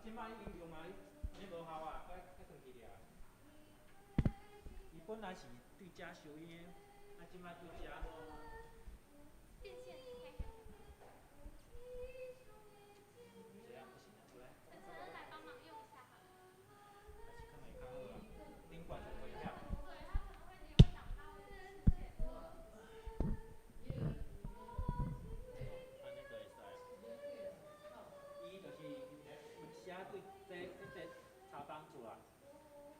這擺伊用啊，按呢無效啊，該該轉去掠。伊本來是對遮收音的，啊，這擺對遮。電線黑黑的。這樣不行啊，過來。陳陳來幫忙用一下好了。還是可能會較好啊，頂懸就危險。對，他可能會也會擋到視線。按呢就會使。伊就是聲對這這個插枋出來，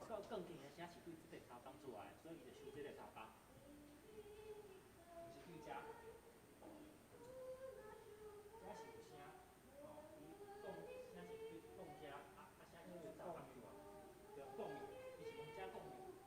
鋼鋼琴的聲是對這個插枋出來，所以伊就收這個插枋，毋是對遮。遮是有聲，吼，伊講聲是對講遮，啊啊聲是對插枋出來，對，共鳴，伊是講遮共鳴。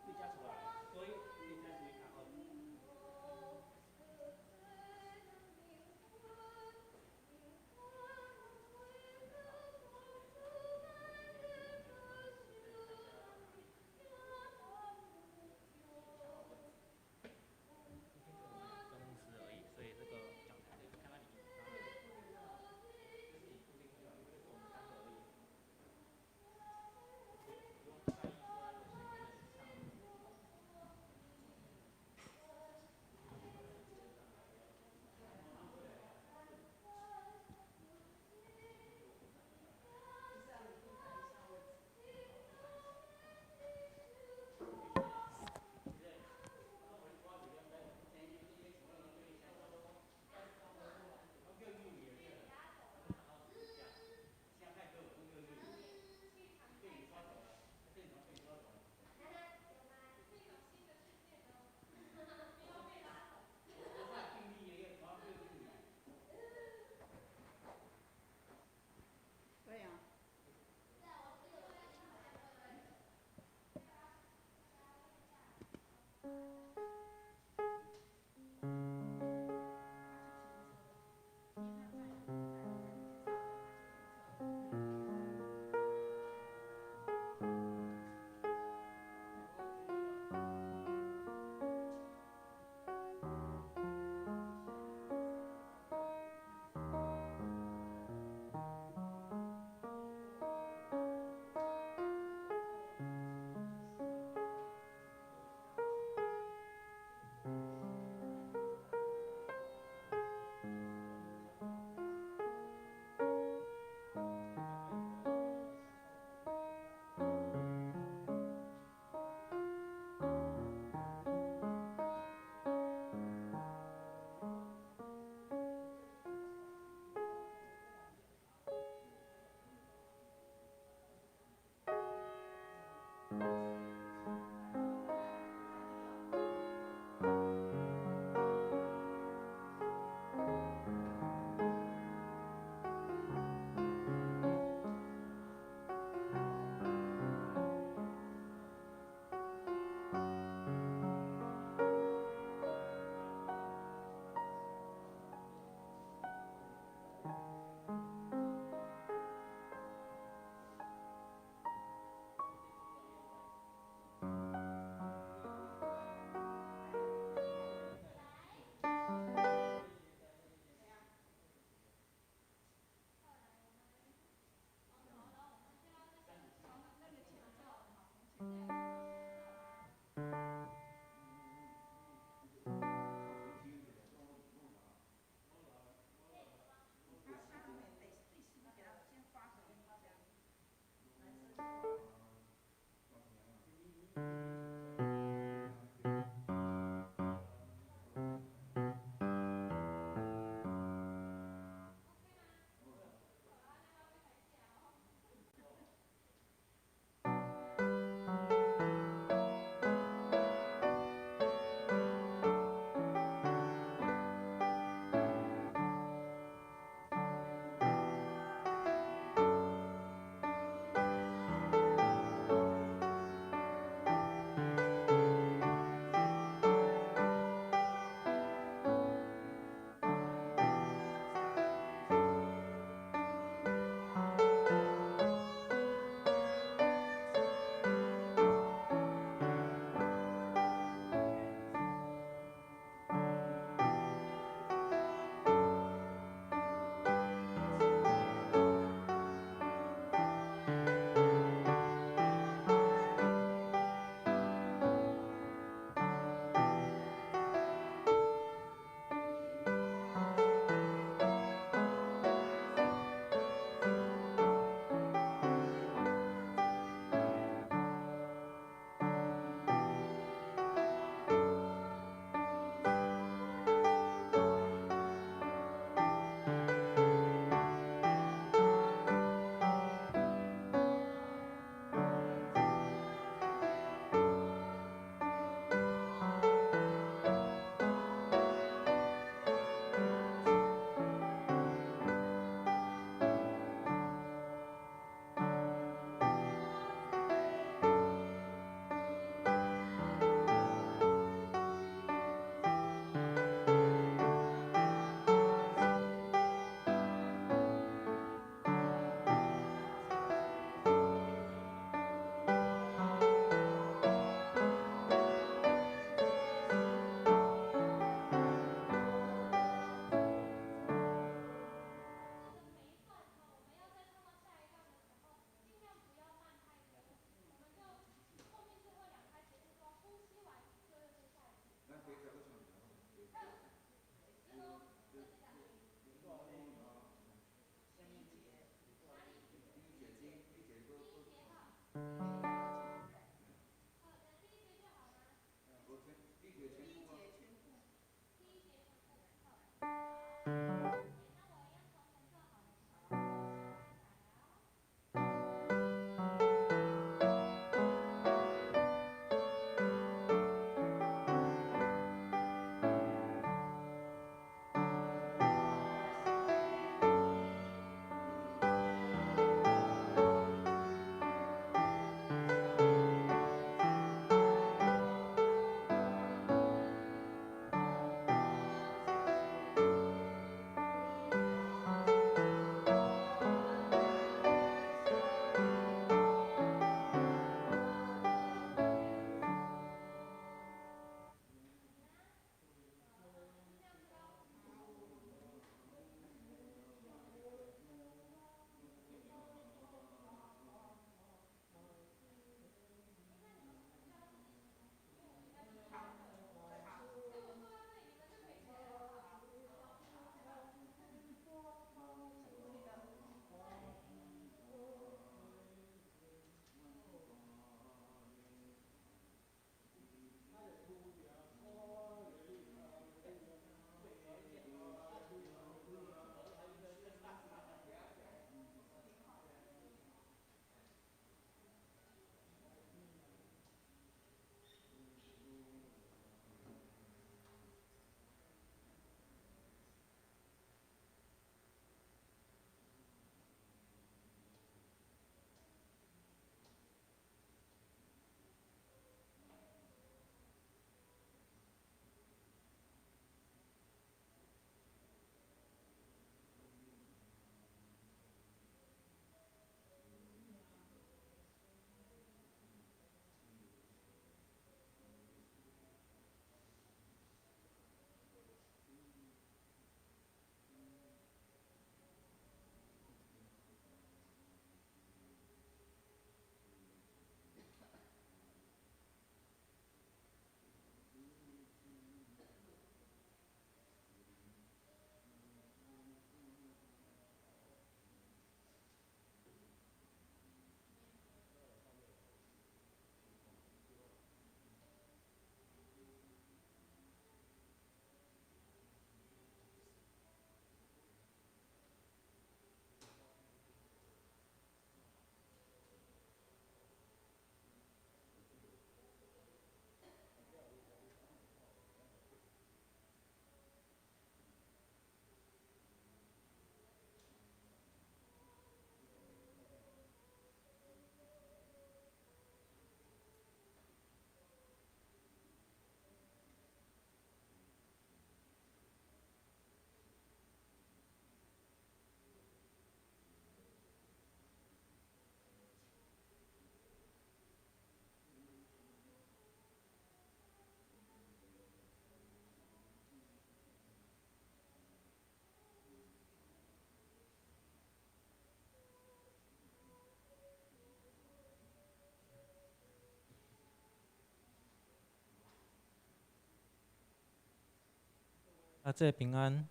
阿姊平安。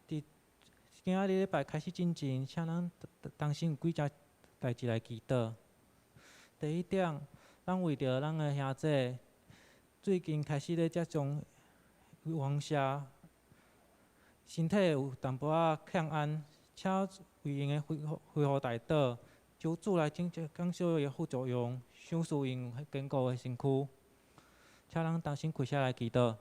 佇今仔日禮拜開始進前，請咱同心有幾件代誌來祈禱。第一點，咱為著咱的兄姊最近開始咧接種注射，身體有淡薄仔欠安，請為𪜶的恢復代禱，求主來減少伊的副作用，賞賜𪜶堅固的身軀。請咱同心開聲來祈禱。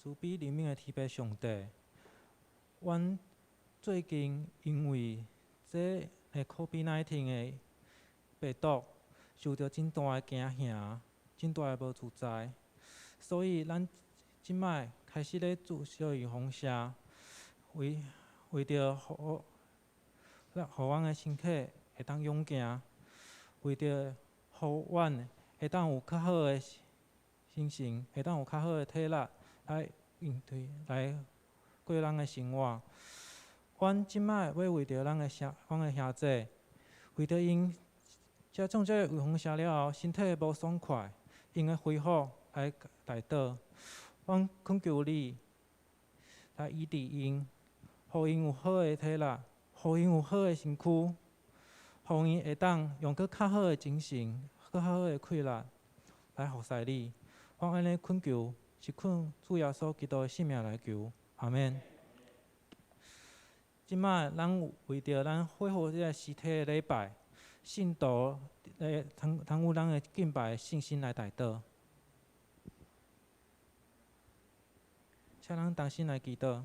慈悲憐憫的天父上帝，阮最近因為這个 COVID-19 的病毒，受著真大的驚嚇，真大的無自在，所以咱這擺開始咧注射預防射，為著予阮的身體會當勇健，為著予阮會當有較好的心情，會當有較好的體力來應對來過咱的生活。阮這擺欲為著阮的兄弟，為著𪜶接種這个預防射了後，身體無爽快，𪜶的恢復來代禱。阮懇求你來醫治𪜶，予𪜶有好的體力，予𪜶有好的身軀，予𪜶會當用閣較好的精神、閣較好的氣力來服侍你。阮按呢懇求，是奉主耶穌基督的聖名來求，阿們。這擺咱為著咱恢復這个實體的禮拜，信徒來參參與咱的敬拜的信心來代禱。請咱同心來祈禱。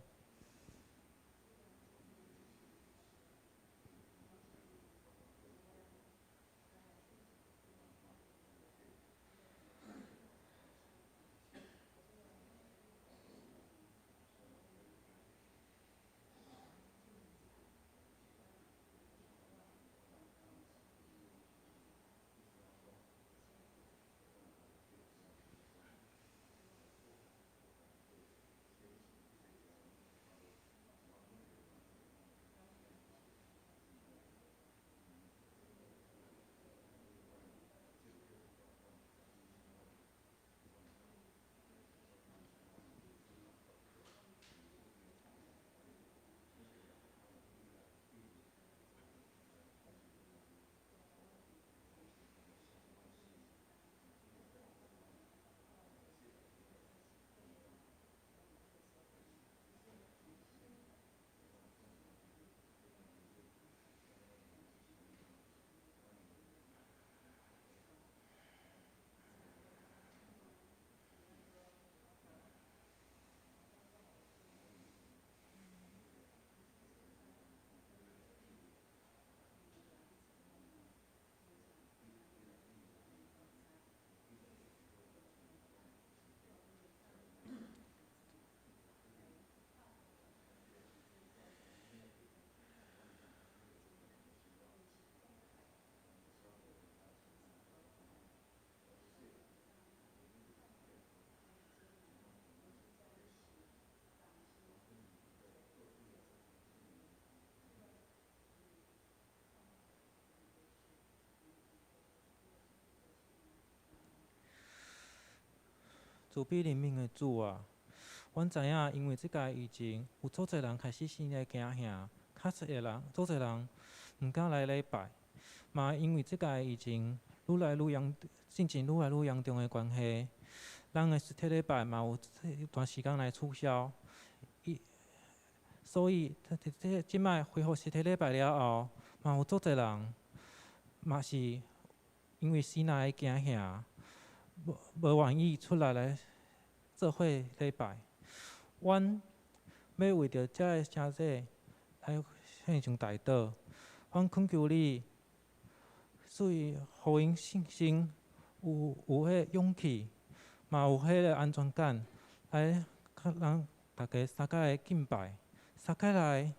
慈悲憐憫的主啊，阮知影，因為這个疫情，有足濟人開始心內驚嚇，較濟人，足濟人毋敢來禮拜。嘛，因為這个疫情愈來愈嚴，進前愈來愈嚴重的關係，咱的實體禮拜嘛有一段時間來取消。所以，這這擺恢復實體禮拜了後，嘛有足濟人，嘛是因為心內的驚嚇，無願意出來來做伙禮拜。阮欲為著遮个兄弟來獻上代禱，阮懇求你，賜予𪜶信心，有彼个勇氣，嘛有彼个安全感，來佮咱逐家相共來敬拜，相共來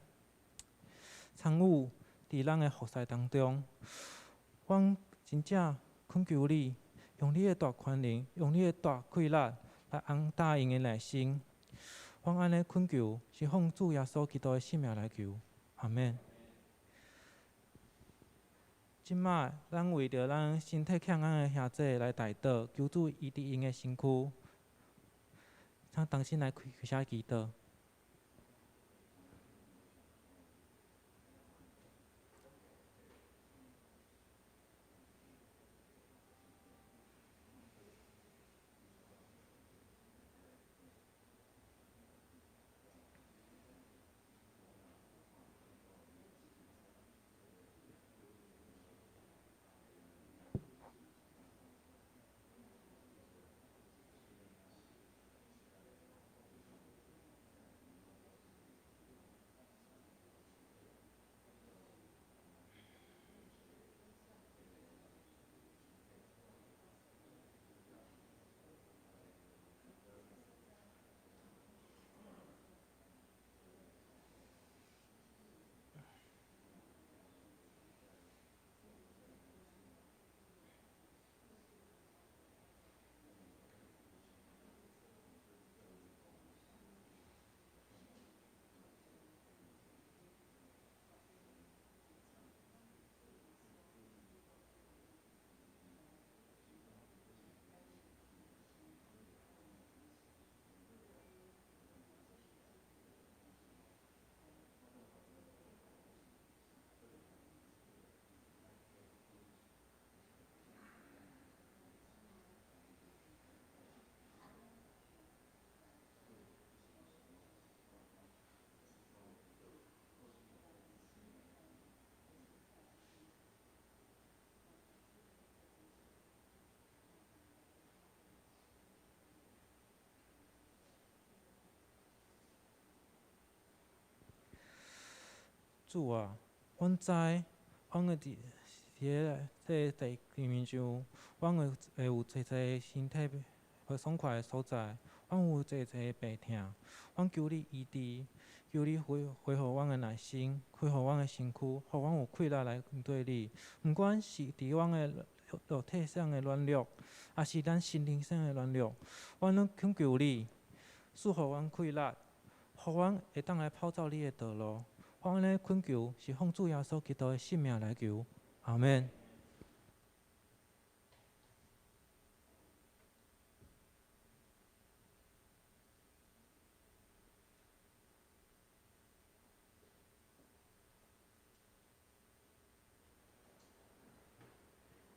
參與佇咱的服侍當中。阮真正懇求你，用你的大權能，用你的大氣力來安踏𪜶的內心。阮按呢懇求，是奉主耶穌基督的聖名來求，阿們。這擺，咱為著咱身體欠安的兄弟來代禱，求主醫治𪜶的身軀，請同心來開聲祈禱。主啊，阮知，阮會佇佇個這個地面上，阮會會有濟濟身體無爽快的所在，阮有濟濟的病痛，阮求你醫治，求你恢恢復阮的內心，恢復阮的身軀，予阮有氣力來面對你。毋管是佇阮的肉體上的軟弱，抑是咱心靈上的軟弱，阮攏懇求你賜予阮氣力，予阮會當來跑走你的道路。我按呢懇求，是奉主耶穌基督的聖名來求，阿們。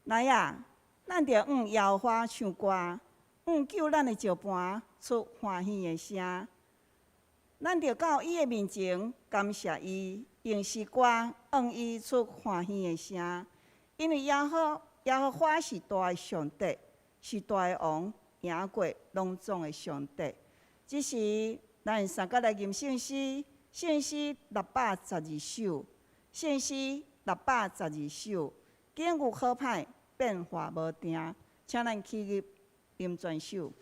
來啊，咱著向耶和華唱歌，向救咱的石磐出歡喜的聲。咱著到伊的面前感謝伊，用詩歌向伊出歡喜的聲。因為耶和華是大的上帝，是大的王，贏過攏總的上帝。這時，咱三甲來吟聖詩，聖詩612首，聖詩612首，境遇好歹，變化無定，請咱起立吟全首。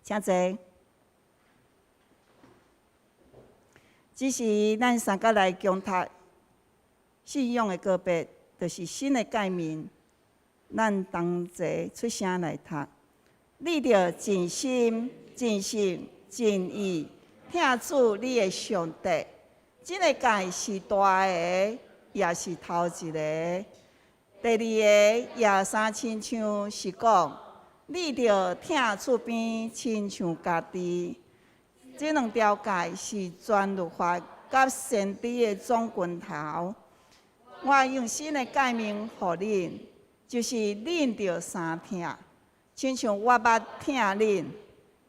請坐。這時咱三甲來共讀信仰的告白，就是新的誡命。咱同齊出聲來讀。你著盡心、盡性、盡意疼主你的上帝。這个誡是大的，也是頭一个。第二个也相親像是講，你著疼厝邊親像家己。這兩條誡是全律法佮先知的總拳頭。我用新的誡命予恁，就是恁著相疼，親像我捌疼恁，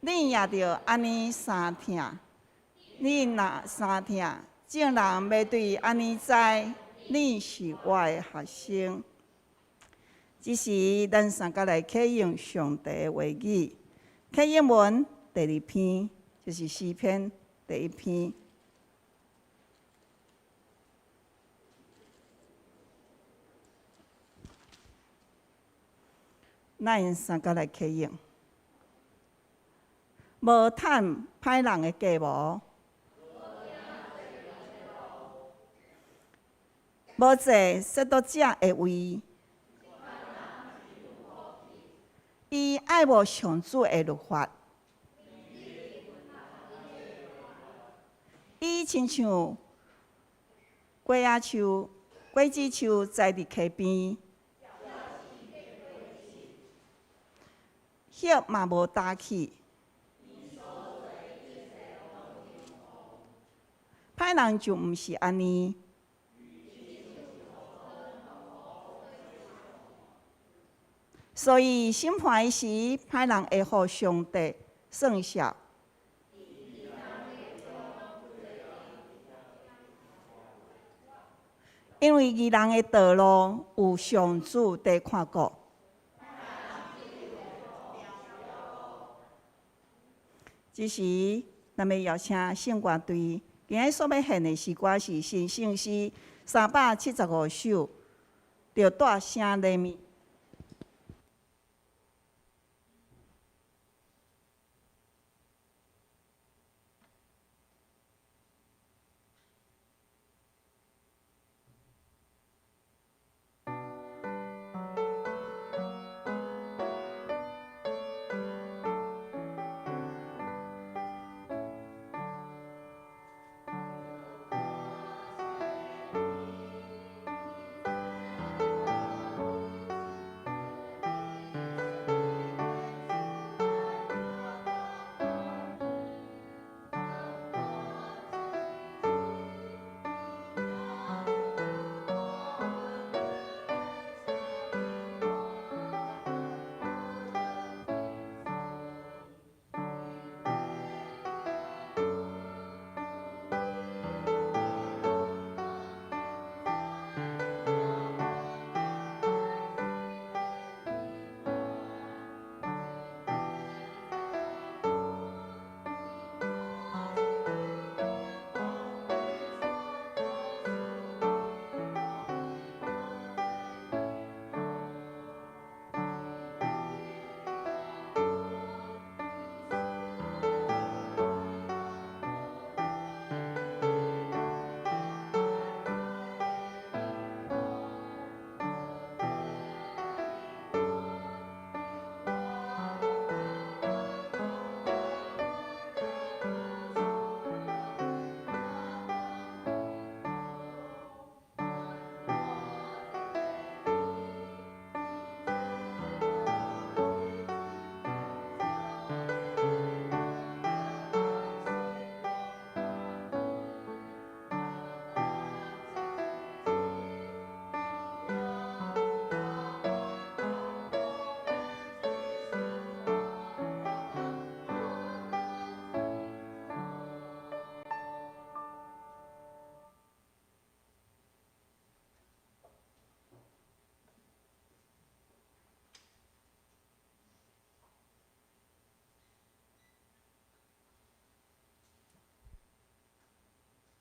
恁也著按呢相疼。恁若相疼，眾人欲對按呢知，恁是我的學生。這時，咱三個來啟用上帝的話語，啟應文第二篇，就是詩篇第一篇。咱三個來啟用，無趁歹人的計謀，無坐褻瀆者的位，伊愛慕上主的律法，伊親像果仔樹、果子樹栽佇溪邊。葉嘛無焦去，歹人就毋是按呢。所以審判時，歹人會予上帝算數。因為義人的道路有上主佇看顧。這時，咱欲邀請聖歌隊，今仔日所欲獻的詩歌是神聖詩375首，著大聲禮物。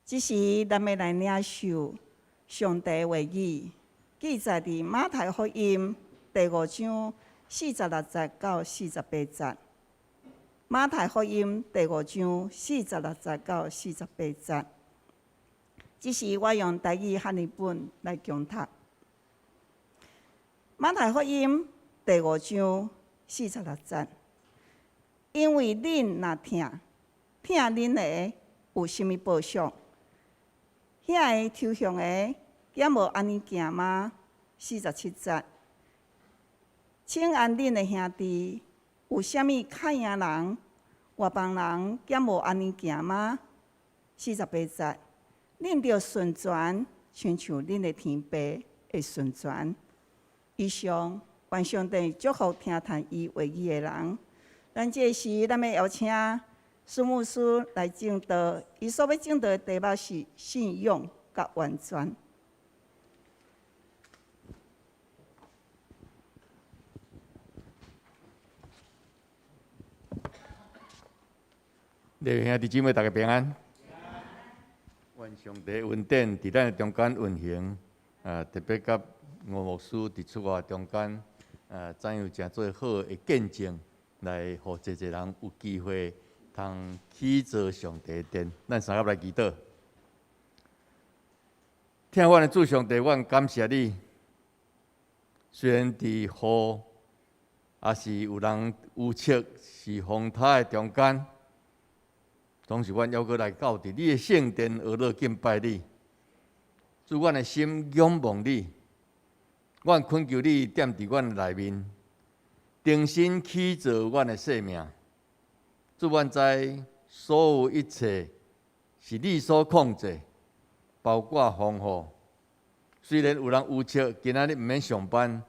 這時，咱欲來領受上帝的話語，記載佇馬太福音第五章46節到48節。馬太福音第五章46節到48節。這時，我用台語漢譯本來誦讀。馬太福音第五章46節，因為恁若疼，疼恁的有啥物報賞？遐个抽象的，敢無按呢行嗎？47節，請按恁的兄弟，有啥物較贏人？外邦人敢無按呢行嗎？48節，恁著順全，親像恁的天父會順全。以上，願上帝祝福聽傳伊話語的人。咱這時，咱欲邀請蘇牧師來證道，伊所欲證道的題目是信仰佮完全。弟兄姊妹，大家平安。願上帝恩典佇咱的中間運行，特別佮吳牧師佇出外中間，怎樣誠做好的見證，來予濟濟人有機會通起造上帝的殿。咱三個來祈禱。疼阮的主上帝，阮感謝你。雖然佇雨，抑是有人預測是風颱的中間，總是阮猶閣來到佇你的聖殿，學樂敬拜你。主，阮的心仰望你，阮懇求你踮佇阮內面，重新起造阮的生命。主，阮知所有一切是你所控制，包括風雨。雖然有人預測今仔日毋免上班，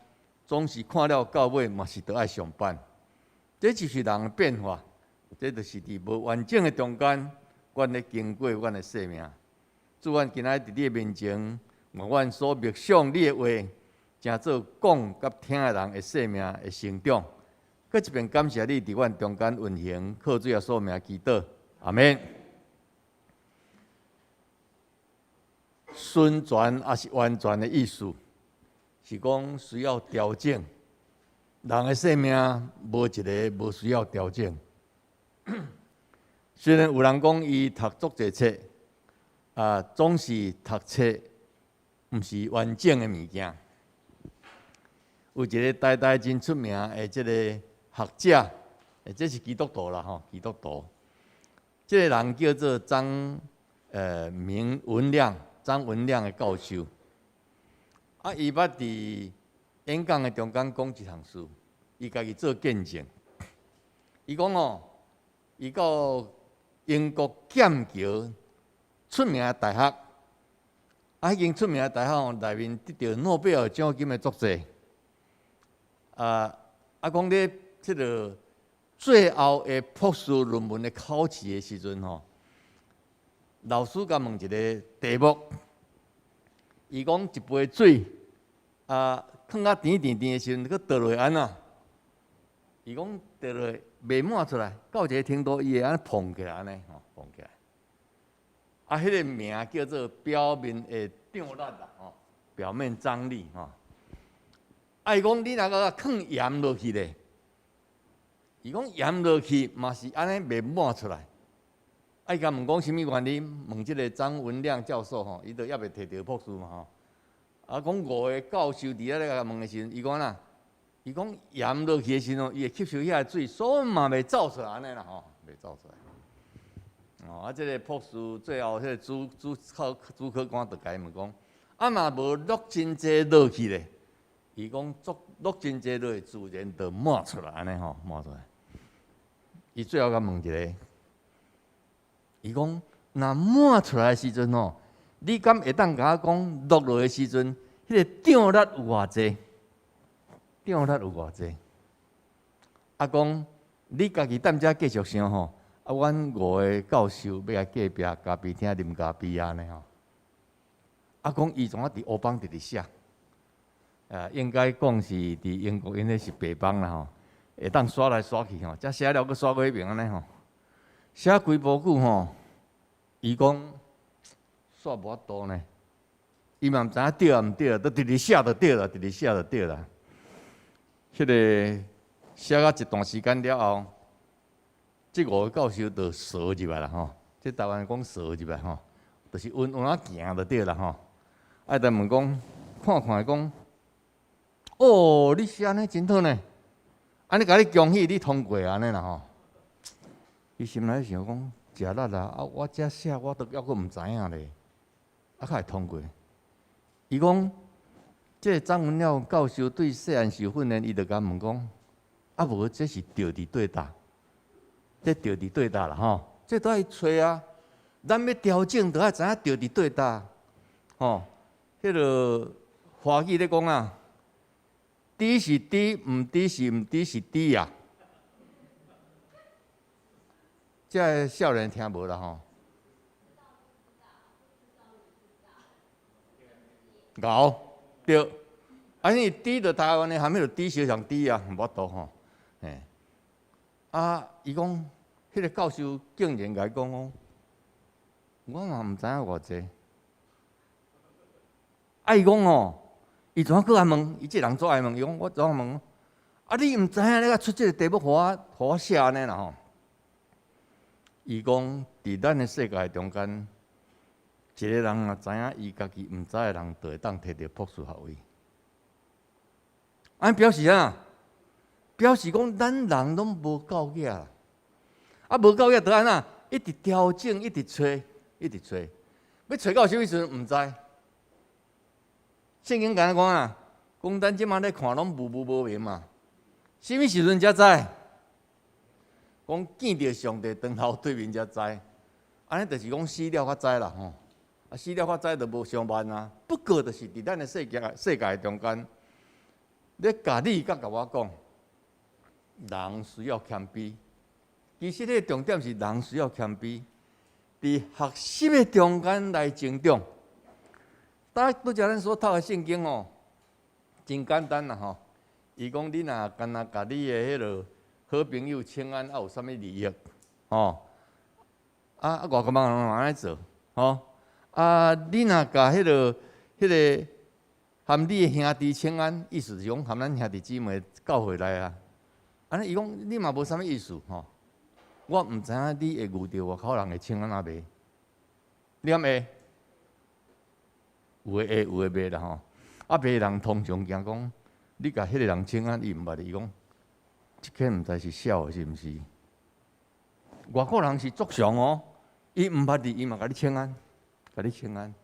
總是看了到尾嘛是著愛上班。這就是人的變化。這就是佇無完整的中間，阮咧經過阮的生命。主，阮今仔日佇你的面前，願阮所默想你的話，成做講佮聽的人的生命的成長。閣一遍感謝你佇阮中間運行，靠主耶穌名祈禱，阿們。順全抑是完全的意思，是講需要調整。人的生命無一个無需要調整。雖然有人講伊讀足濟冊，總是讀冊毋是完整的物件。有一个台大真出名的這个學者，這是基督徒啦吼，基督徒。這个人叫做張明文亮，張文亮的教授。伊捌佇演講的中間講一項事，伊家己做見證。伊講哦，伊到英國劍橋出名的大學，彼間出名的大學吼，內面得著諾貝爾獎金的足濟。講咧，這个最後的博士論文的考試的時陣吼，老師共問一个題目，伊講一杯水，囥較甜甜甜的時陣，閣倒落按怎？伊講倒落袂滿出來，到一个程度，伊會按呢膨起來按呢，吼，膨起來。彼个名叫做表面的張力啦，吼，表面張力吼。伊講你若閣囥鹽落去咧，伊講鹽落去嘛是按呢袂滿出來。伊共問講啥物原因？問這个張文亮教授吼，伊都猶未提著博士嘛吼。講五个教授佇遐咧共問的時陣，伊講哪？伊講鹽落去的時陣，伊會吸收遐个水，所以嘛袂走出來按呢啦吼，袂走出來。哦，這个博士最後彼个主主考主考官就共伊問講，若無落真濟落去咧？伊講落落真濟落去，自然就滿出來按呢吼，滿出來。伊最後共問一个，伊講若滿出來的時陣吼，你敢會當共我講落落的時陣，彼个張力有偌濟？張力有偌濟？講你家己踮遮繼續想吼，阮五个教授欲來隔壁咖啡廳啉咖啡按呢吼。講伊怎啊佇烏邦直直寫？應該講是佇英國，𪜶彼是白板啦吼，會當刷來刷去吼，才寫了閣刷過彼爿按呢吼。寫幾無久吼，伊講煞無法度呢，伊嘛毋知影對抑毋對，都直直寫就對啦，直直寫就對啦。彼个寫到一段時間了後，這五个教授就趖入來啦吼，這台灣講趖入來吼，就是穩穩仔行就對啦吼。就問講，看看講，哦，你寫按呢真好呢，按呢共你恭喜你通過按呢啦吼。伊心內想講，食力啦，我這寫我都猶閣毋知影咧，較會通過。伊講，這个張文亮教授對細漢受訓練，伊就共問講，無這是著佇對佗，這著佇對佗啦吼，這都愛揣啊。咱欲調整，都愛知影著佇對佗，吼。彼个華語咧講啊，豬是豬，毋豬是毋豬是豬啊。這个少年聽無啦吼？牛對，因為豬就台灣的，含彼個豬相像豬啊，無法度吼。伊講彼个教授竟然共伊講講，我嘛毋知影偌濟。啊，伊講吼，伊怎閣愛問？伊這人足愛問，伊講我怎問？啊，你毋知影你閣出這个題目，予我寫按呢啦吼？伊講，佇咱的世界中間，一个人若知影伊家己毋知的人，就會當摕著博士學位。按呢表示啥？表示講咱人攏無夠額啦。啊，無夠額就按怎？一直調整，一直揣，一直揣，欲揣到啥物時陣毋知。聖經敢若講啊，講咱這馬咧看攏霧霧無明嘛，啥物時陣才知？講見著上帝當頭對面才知，按呢就是講死了才知啦吼。啊，死了才知就無傷慢啊。不過就是佇咱的世界中間，咧共你佮共我講，人需要謙卑。其實彼個重點是人需要謙卑，佇學習的中間來成長。拄才咱所讀的聖經哦，真簡單啦吼。伊講你若干焦共你的彼个好朋友請安，啊有啥物利益？吼？啊啊，外國人攏按呢做，吼？啊，你若共彼个含你的兄弟請安，意思是講含咱兄弟姊妹教會來啊。按呢伊講你嘛無啥物意思吼。我毋知影你會遇著外口人會請安抑袂？你敢會？有的會，有的袂啦吼。啊，袂人通常驚講，你共彼个人請安，伊毋捌你，伊講，這個毋知是痟的是毋是？外國人是足常哦，伊毋捌你，伊嘛共你請安，共你請安。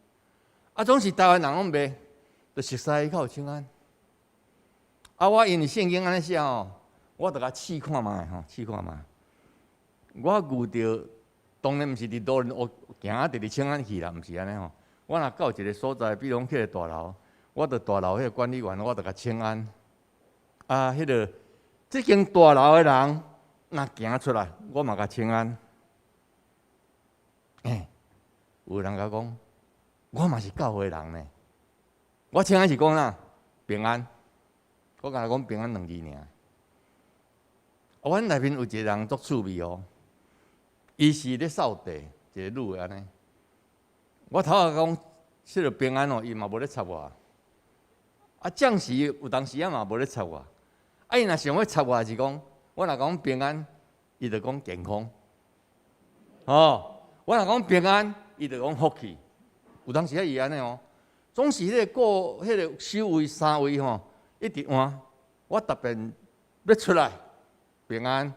啊，總是台灣人攏袂，就熟似較有請安。啊，我因為聖經按呢寫吼，我就共試看覓吼，試看覓。我遇著當然毋是佇路邊行直直請安去啦，毋是按呢吼。我若到一个所在，比如講去個大樓，我著大樓彼個管理員，我著共請安。啊，彼个這間大樓的人若行出來，我嘛共請安。欸，有人共我講，我嘛是教會人呢。我請安是講啥？平安。我共伊講平安兩字爾。啊，阮內面有一個人足趣味哦，伊是咧掃地，一個女的按呢。我頭仔講這个平安哦，伊嘛無咧插我。啊，暫時有當時仔嘛無咧插我。啊，伊若想欲插我是講，我若講平安，伊就講健康。哦，我若講平安，伊就講福氣。有當時仔伊按呢哦，總是彼個過彼个首位三位吼，一直換。我特別欲出來平安，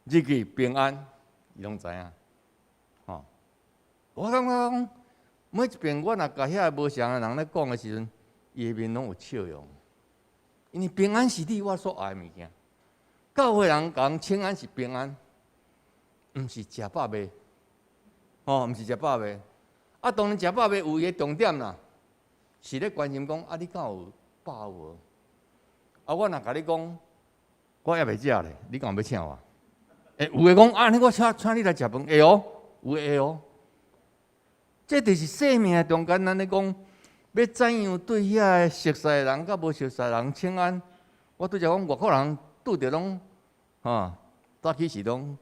入去平安，伊攏知影。吼，我感覺講，每一遍我若共遐個無相的人咧講的時陣，伊的面攏有笑容，因為平安是你我所愛的物件。教會人講請安是平安，毋是食飽未？哦，毋是食飽未？啊，當然食飽未有伊的重點啦，是咧關心講啊，你敢有飽無？啊，我若共你講，我猶未食咧，你敢有欲請我？欸，有的講啊，按呢我請你來食飯，會哦，有的會哦。這就是生命的中間，咱咧講，欲怎樣對遐个熟似的人佮無熟似的人請安？我拄才講外國人拄著攏，吼，早起時攏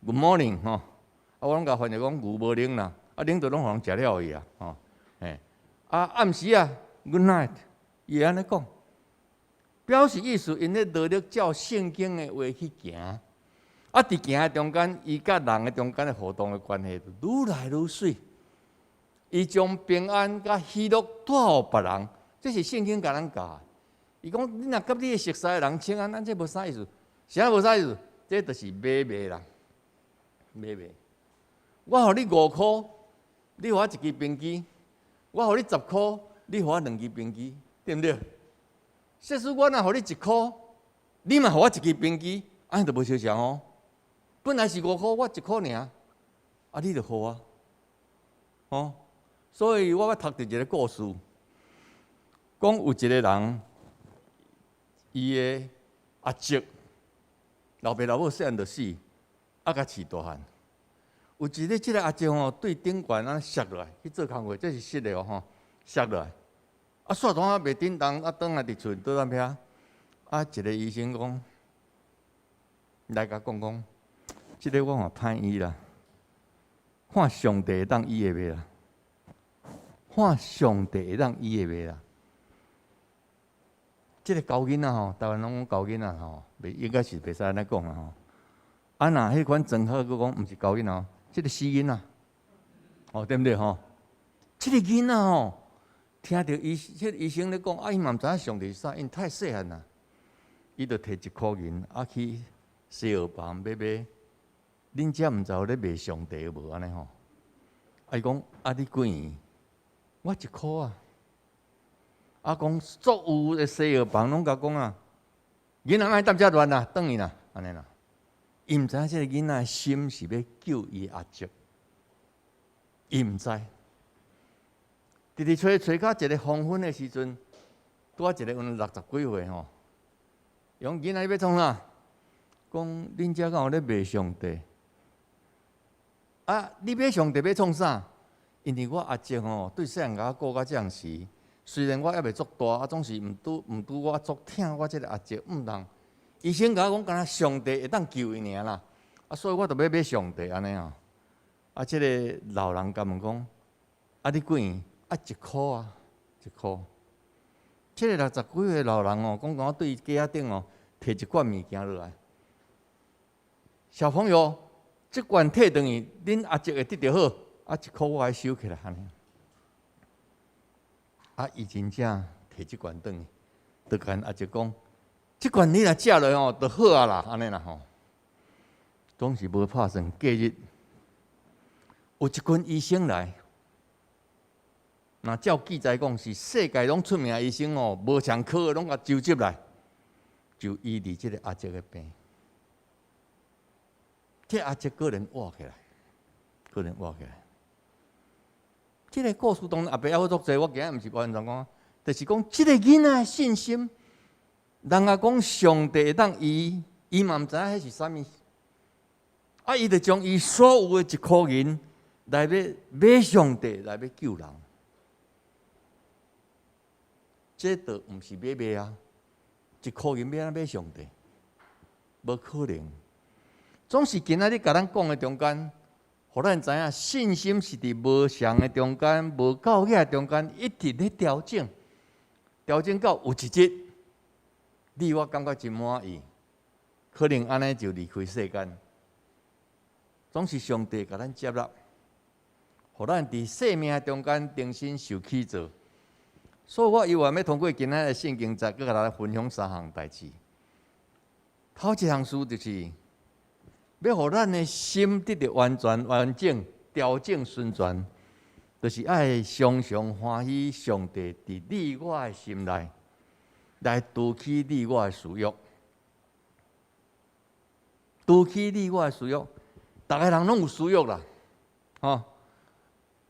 Good morning 吼，啊，我攏共翻譯講牛無奶啦，啊，奶就攏予人食了去啊，吼，嘿，啊，暗時啊，Good night，伊會按呢講，表示意思，𪜶咧努力照聖經的話去行，啊，佇行的中間，伊佮人的中間的互動的關係就愈來愈媠。伊將平安佮喜樂帶予別人，這是聖經共咱教。伊講你若佮你的熟似的人請安，咱這無啥意思，啥無啥意思？這就是買賣啦，買賣。我予你五箍，你予我一支冰機；我予你10箍，你予我兩支冰機，對毋對？設使我若予你一箍，你嘛予我一支冰機，按呢就無相仝哦。本來是五箍，我一箍爾，啊，你就予我，哦。所以我捌讀著一个故事，講有一个人，伊的阿叔，老爸老母細漢就死，啊，共飼大漢。有一日，這个阿叔吼對頂懸按呢摔落來去做工課，這是實的哦吼，摔落來，啊，煞總啊袂振動，啊，轉來佇厝倒踮遐，啊，一个醫生講，來共講講，這个我嘛歹醫啦，看上帝會當醫會袂啦？看上帝會當醫會袂啦？這个猴囡仔吼，台灣攏講猴囡仔吼，袂應該是袂使按呢講啦吼。啊，若彼款莊好閣講，毋是猴囡仔哦，這个死囡仔，哦，對毋對吼？這个囡仔吼，聽著醫彼个醫生咧講，啊，伊嘛毋知影上帝是啥，因太細漢啦，伊就提一箍銀啊去西藥房欲買。恁遮毋知有咧賣上帝無按呢吼？啊，伊講啊，你幾錢？我一箍啊！啊，講所有的西藥房攏共講啊，囡仔莫踮遮亂啦，轉去啦，按呢啦。伊毋知影這个囡仔的心是欲救伊阿叔，伊毋知。直直揣揣到一个黃昏的時陣，拄仔一個阮六十幾歲吼，伊講囡仔你欲創啥？講恁遮敢有咧賣上帝？啊！你買上帝欲創啥？因為我阿叔吼，對細漢共我顧到這樣時，雖然我猶未足大，啊，總是毋拄毋拄我足疼我這个阿叔，毋通。醫生共我講，敢若上帝會當救伊爾啦，啊，所以我就欲買上帝按呢啊。啊，這个老人共問講，啊，你幾錢？啊，一箍啊，一箍。這个六十幾歲老人哦，講講對架仔頂哦，提一罐物件落來。小朋友，這罐提轉去，恁阿叔會得著好。啊，一箍我愛收起來按呢。啊，伊真正提這罐轉去，就共阿叔講，這罐你若食落吼，就好啊啦，按呢啦吼。總是無拍算，隔日有一群醫生來，若照記載講是世界攏出名的醫生哦，無相科的攏共召集來，就醫治這個阿叔的病。這阿叔果然活起來，果然活起來。這个故事當然後壁猶閣足濟，我今仔毋是完全講，就是講這个囡仔的信心，人家講上帝會當醫，伊嘛毋知影彼是啥物，啊，伊就將伊所有的一箍銀來欲買上帝，來欲救人。這就毋是買賣啊！一箍銀欲按怎買上帝？無可能。總是今仔日共咱講的中間，予咱知影信心是佇無相的中間、無夠額的中間，一直咧調整，調整到有一日，你我感覺真滿意，可能按呢就離開世間。總是上帝共咱接納，予咱佇生命中間重新受起造。所以我猶原欲通過今仔的聖經節，閣共咱分享三項代誌。頭一項事就是，欲予咱的心得著完全完整、調整順全，就是愛常常歡喜上帝佇你我的心內，來除去你我的私欲，除去你我的私欲。逐个人攏有私欲啦，吼。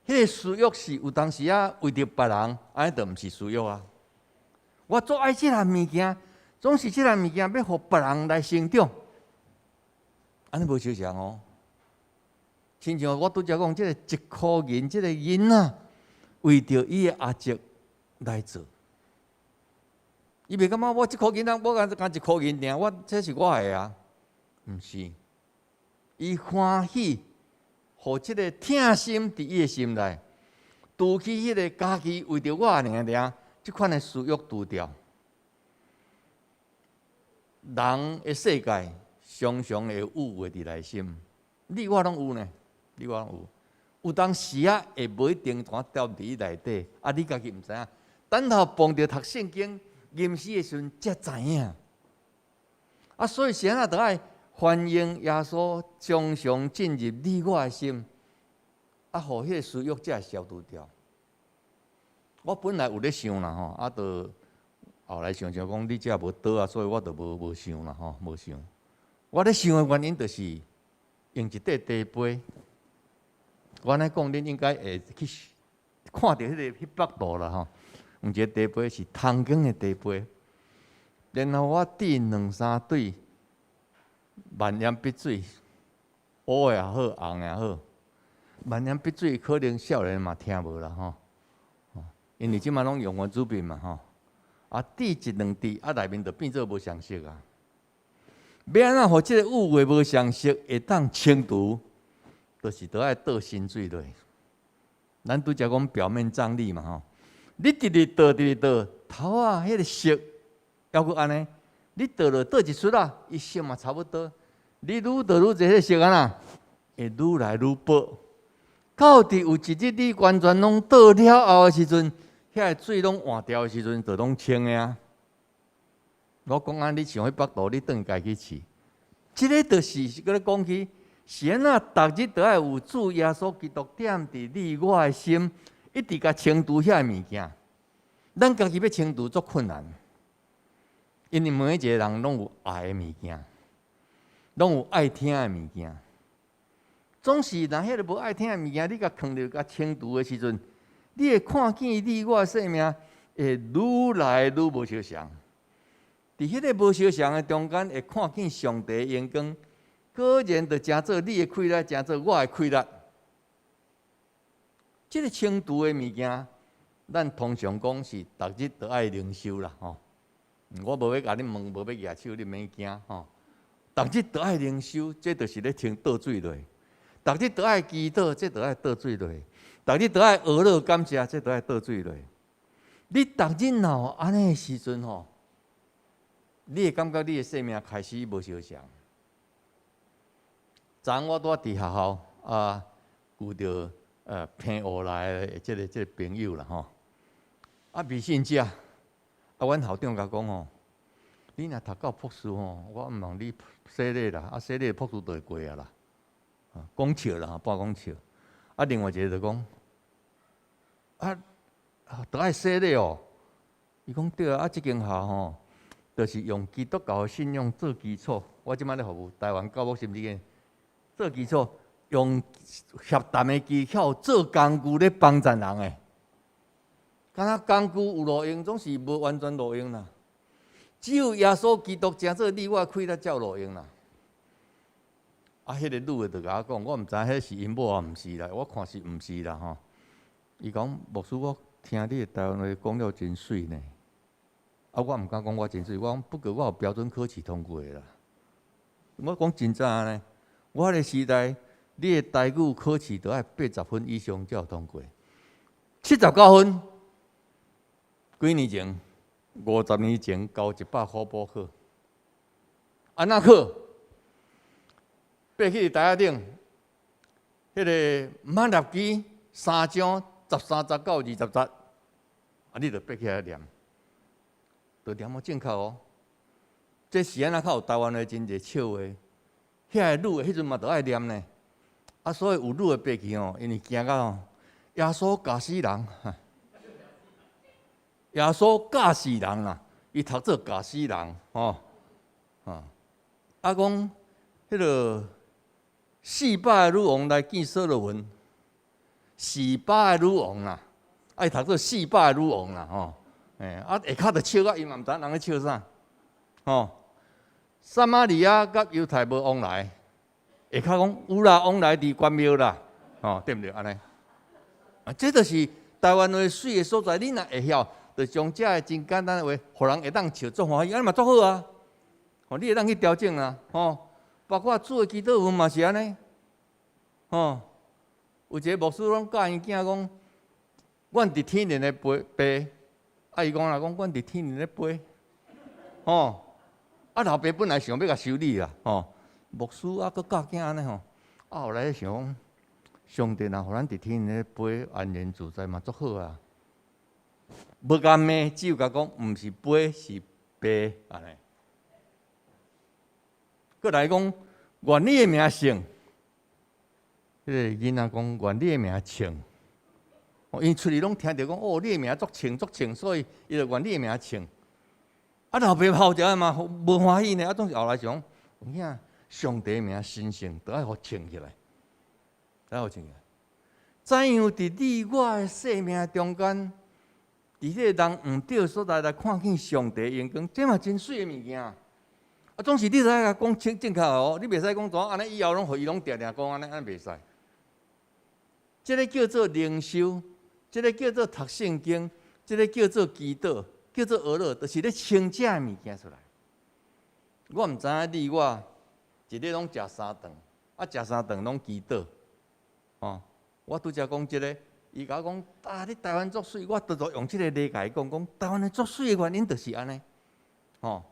彼个私欲是有當時仔為著別人，按呢就毋是私欲啊。我足愛這項物件，總是這項物件欲予別人來成長，按呢無相仝哦。親像我拄才講，這个一箍銀，這个囡仔為著伊的阿叔來做，伊袂感覺我這箍銀仔，我敢敢一箍銀爾，我這是我的啊，毋是，伊歡喜。予這个疼心佇伊的心內，除去彼个家己為著我爾爾，這款的私欲除掉。人的世界常常會有誘惑佇內心，你我攏有呢，你我攏有。有當時仔會無一定怎掉佇你內底，啊，你家己毋知影。等候碰著讀聖經、吟詩的時陣，才知影。啊，所以是按怎著愛歡迎耶穌常常進入你我的心，啊，予彼个私欲才會消除掉。我本來有咧想啦吼，啊，就後來想想講你遮無桌啊，所以我就無無想啦吼，無想。我咧想的原因就是用一塊茶杯，我按呢講，恁應該會去看著彼个彼幅圖啦吼。用一個茶杯是銅管的茶杯，然後我滴兩三滴萬鹽筆水，烏的也好，紅的也好，萬鹽筆水可能少年嘛聽無啦吼，因為這馬攏用圓珠筆嘛吼，啊滴一兩滴，啊內面就變做無相色啊。欲按怎予這個有的無相色會當清除，就是著愛倒新水落。咱拄才講表面張力嘛吼，你直直倒，直直倒，頭仔彼個色猶閣按呢，你倒落倒一撮仔，伊色嘛差不多。你愈倒愈濟，彼個色按怎，會愈來愈薄。到佇有一日你完全攏倒了後的時陣，遐個水攏換掉的時陣，就攏清的啊。我講按呢，你像彼腹圖，你轉去家己試。這个就是閣咧講起，是按怎逐日都愛有主耶穌基督踮佇你我的心，一直共清除遐个物件。咱家己欲清除足困難，因為每一個人攏有愛的物件，攏有愛聽的物件。總是若彼个無愛聽的物件，你共囥著共清除的時陣，你會看見你我的生命會愈來愈無相像。佇彼个無相像的中間，會看見上帝的榮光，果然就成做你的氣力，成做我的氣力。這个清除的物件，咱通常講是逐日都愛靈修啦，吼。我無欲共你問，無欲舉手，你免驚吼。逐日都愛靈修，這就是咧清倒水落。逐日都愛祈禱，這就愛倒水落。逐日都愛呵咾感謝，這就愛倒水落。你逐日若有按呢的時陣吼，你會感覺你的生命開始無相像。昨昏我拄仔佇學校啊，遇著澎湖來的這个朋友啦吼，啊未信者，啊阮校長共講吼，你若讀到博士吼，我毋望你洗禮啦，啊洗禮博士就會過啊啦，講笑啦，半講笑。啊另外一個就講，啊，著愛洗禮哦，伊講對啊，啊這間學校吼，就是用基督教的信仰做基礎。我這擺咧服務台灣教牧心理的做基礎，用協談的技巧做工具咧幫助人的。敢若工具有路用，總是無完全路用啦。只有耶穌基督成做你我氣力才有路用啦。啊，彼個女的就共我講，我毋知彼是𪜶某抑毋是啦，我看是毋是啦吼。伊講牧師，我聽你的台灣話講了真媠呢。啊，我毋敢講我真媠，我講不過我有標準考試通過的啦。我講真正呢，我彼个時代，你的台語考試都愛80分以上才有通過，79分。幾年前，50年前交100箍補考，按怎考？爬去台仔頂，彼个馬拉基三章13節到20節，啊，你就爬起來念，就念予正確哦。這是按怎較有台灣話真濟笑話？遐个女的彼陣嘛著愛念呢，啊，所以有女的爬去吼，因為驚到吼，耶穌咬死人，耶穌教死人啦，伊讀做咬死人吼，啊，啊講彼个示巴的女王來見所羅門，示巴的女王啦，啊伊讀做四百的女王啦，吼，欸，啊下跤就笑啊，伊嘛毋知影人咧笑啥，吼。撒瑪利亞佮猶太無往來，下跤講有啦，往來佇關廟啦，吼，對毋對？按呢，啊，這就是台灣話媠的所在。你若會曉，就將這个真簡單的話，予人會當笑足歡喜，按呢嘛足好啊。吼，你會當去調整啊，吼，包括主的祈禱文嘛是按呢，吼，有一个牧師攏教𪜶囝講，阮佇天靈的爸，啊伊講啦，講阮佇天靈的爸，吼。啊，老爸本來想欲共修理啦，吼，牧師啊，閣教囝按呢吼，啊後來想講，上帝若予咱佇天靈的爸安然自在嘛，足好啊。無共罵，只有共講，毋是爸是爸按呢。閣來講，願你的名聖，彼个囡仔講，願你的名聖。因出去攏聽著講，哦，你的名足聖足聖，所以伊就願你的名聖。啊，老爸吼一下嘛無歡喜呢，啊，總是後來想，有影上帝名神聖，都愛予聖起來，愛予聖起來。怎樣佇你我的生命中間，佇彼个人毋對所在來看見上帝榮光，這嘛真媠的物件。啊，總是你著愛共講清正確哦，你袂使講怎按呢以後攏予伊攏定定講按呢，按呢袂使。這个叫做靈修，這个叫做讀聖經，這个叫做祈禱，叫做呵咾，就是咧清這个物件出來。我毋知影你我一日攏食三頓，啊食三頓攏祈禱，吼！我拄才講這个，伊共我講啊，你台灣足媠，我拄著用這个來共伊講，講台灣的足媠的原因就是按呢，吼！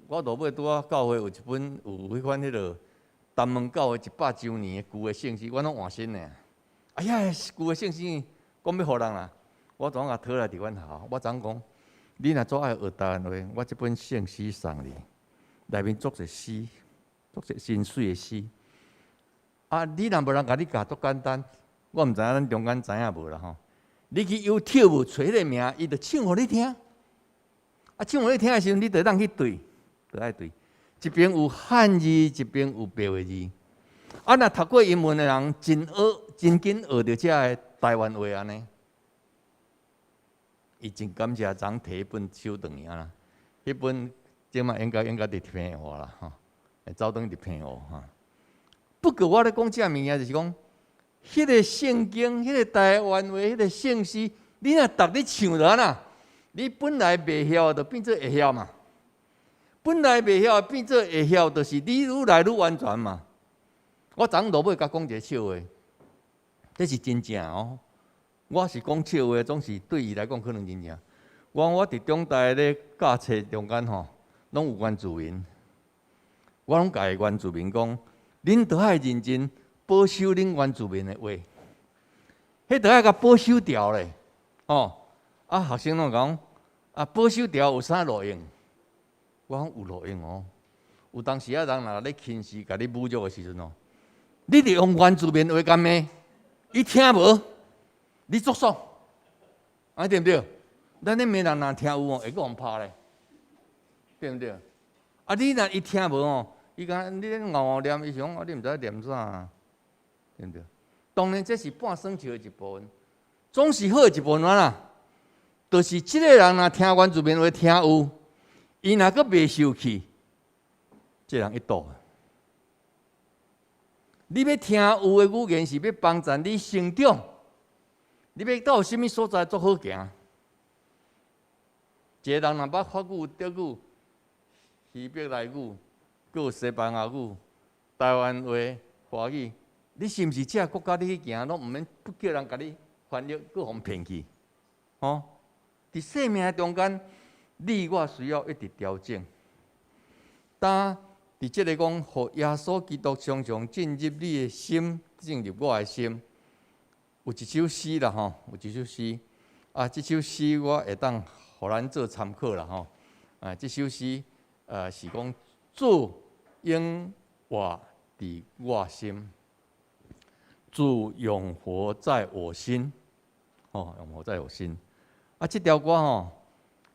我落尾拄仔教會有一本有彼款彼落東門教會100週年的舊的聖詩，我攏換新的。哎呀，舊的聖詩講欲予人啦，我總共討來佇阮學校，我昨講，你若足愛學台灣話，我這本聖詩送你，內面足濟詩，足濟真媠的詩。啊，你若無人共你教，足簡單。我毋知影咱中間知影無啦吼。你去 YouTube 揣彼个名，伊就唱予你聽。啊，唱予你聽的時陣，你就當去對，就愛對。一邊有漢字，一邊有白話字。啊，若讀過英文的人，真學真緊學著這个台灣話按呢。伊真感謝昨提彼本書轉去啊，彼本這馬應該佇平湖啦吼，會走轉佇平湖吼。不過我咧講這物件，就是講，彼个聖經、彼个台灣話、彼个聖詩，你若逐日唱著按怎？你本來袂曉，就變做會曉嘛。本來袂曉變做會曉，就是你愈來愈完全嘛。我昨昏落尾共講一个笑話，這是真正哦。我是講笑話，總是對伊來講可能真正。我講我佇中大咧教冊中間吼，攏有原住民。我攏共原住民講，恁著愛認真保守恁原住民的話，彼著愛共保守牢咧，吼！啊，學生攏講，啊，保守牢有啥路用？我講有路用哦。有當時啊，人若咧輕視、共你侮辱的時陣哦，你著用原住民話共罵，伊聽無，你足爽，啊對毋對？咱咧罵人若聽有哦，會閣予拍咧，對毋對？啊，你若伊聽無哦，伊講你咧敖敖念，伊想講啊，你毋知念啥，對毋對？當然這是半耍笑的一部分，總是好的一部分啦。就是這個人若聽原住民話聽有，伊若閣袂受氣，這人一倒。你欲聽有的語言是欲幫助你成長，你欲到啥物所在足好行。一个人若捌法語、德語、希伯來語，閣有西班牙語、台灣話、華語，你是毋是這個國家你去行，攏毋免不叫人共你翻譯，閣予騙去？吼！佇生命中間，你我需要一直調整。當佇這个講，予耶穌基督常常進入你的心，進入我的心。有一首詩啦，吼，有一首詩。啊，這首詩我會當予咱做參考啦，吼。啊，這首詩是講主永活佇我心，主永活在我心，吼，永活在我心。啊，這條歌吼，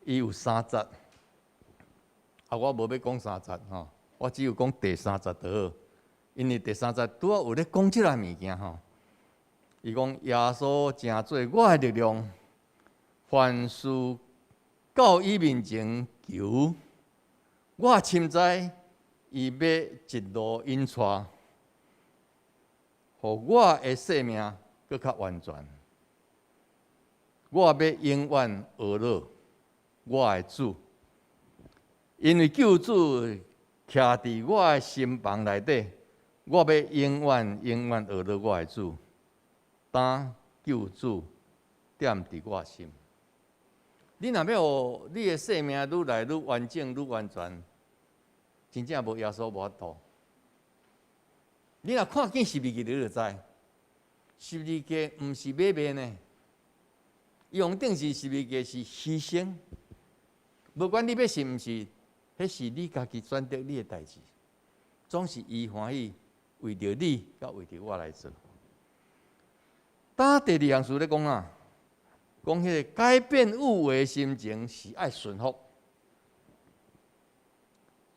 伊有三節。啊，我無欲講三節吼，我只有講第三節就好。因為第三節拄仔有咧講這个物件吼。伊講耶穌成做我的力量，凡事到伊面前求，我深知伊欲一路引帶，予我的生命閣較完全。我欲永遠呵咾我的主，因為救主徛佇我的心房內底，我欲永遠永遠呵咾我的主。當救主踮佇我心，你若欲予你的生命愈來愈完整、愈完全，真正無耶穌無法度。你若看見十字架，你就知，十字架毋是買賣呢。用頂是十字架是犧牲，無管你欲信毋是，彼是你家己選擇你的代誌，總是伊歡喜為著你，佮為著我來做。當第二項事咧講啊，講彼个改變有的心情是愛順服。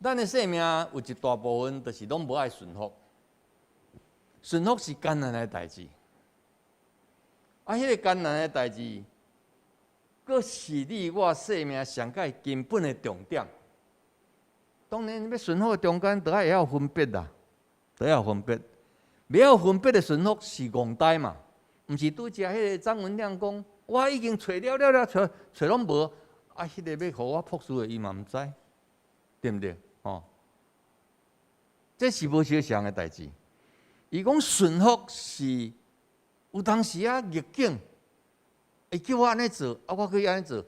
咱的生命有一大部分就是攏無愛順服，順服是艱難的代誌。啊，彼个艱難的代誌，閣是你我生命上蓋根本的重點。當然，欲順服的中間，著愛會曉分別啦，著愛分別。袂曉分別的順服是戇呆嘛？毋是拄才彼个張文亮講，我已經揣了了了，揣揣攏無，啊，彼个欲予我博士的，伊嘛毋知，對毋對？吼，這是無相像的代誌。伊講順服是有當時啊逆境，伊叫我按呢做，啊我去按呢做，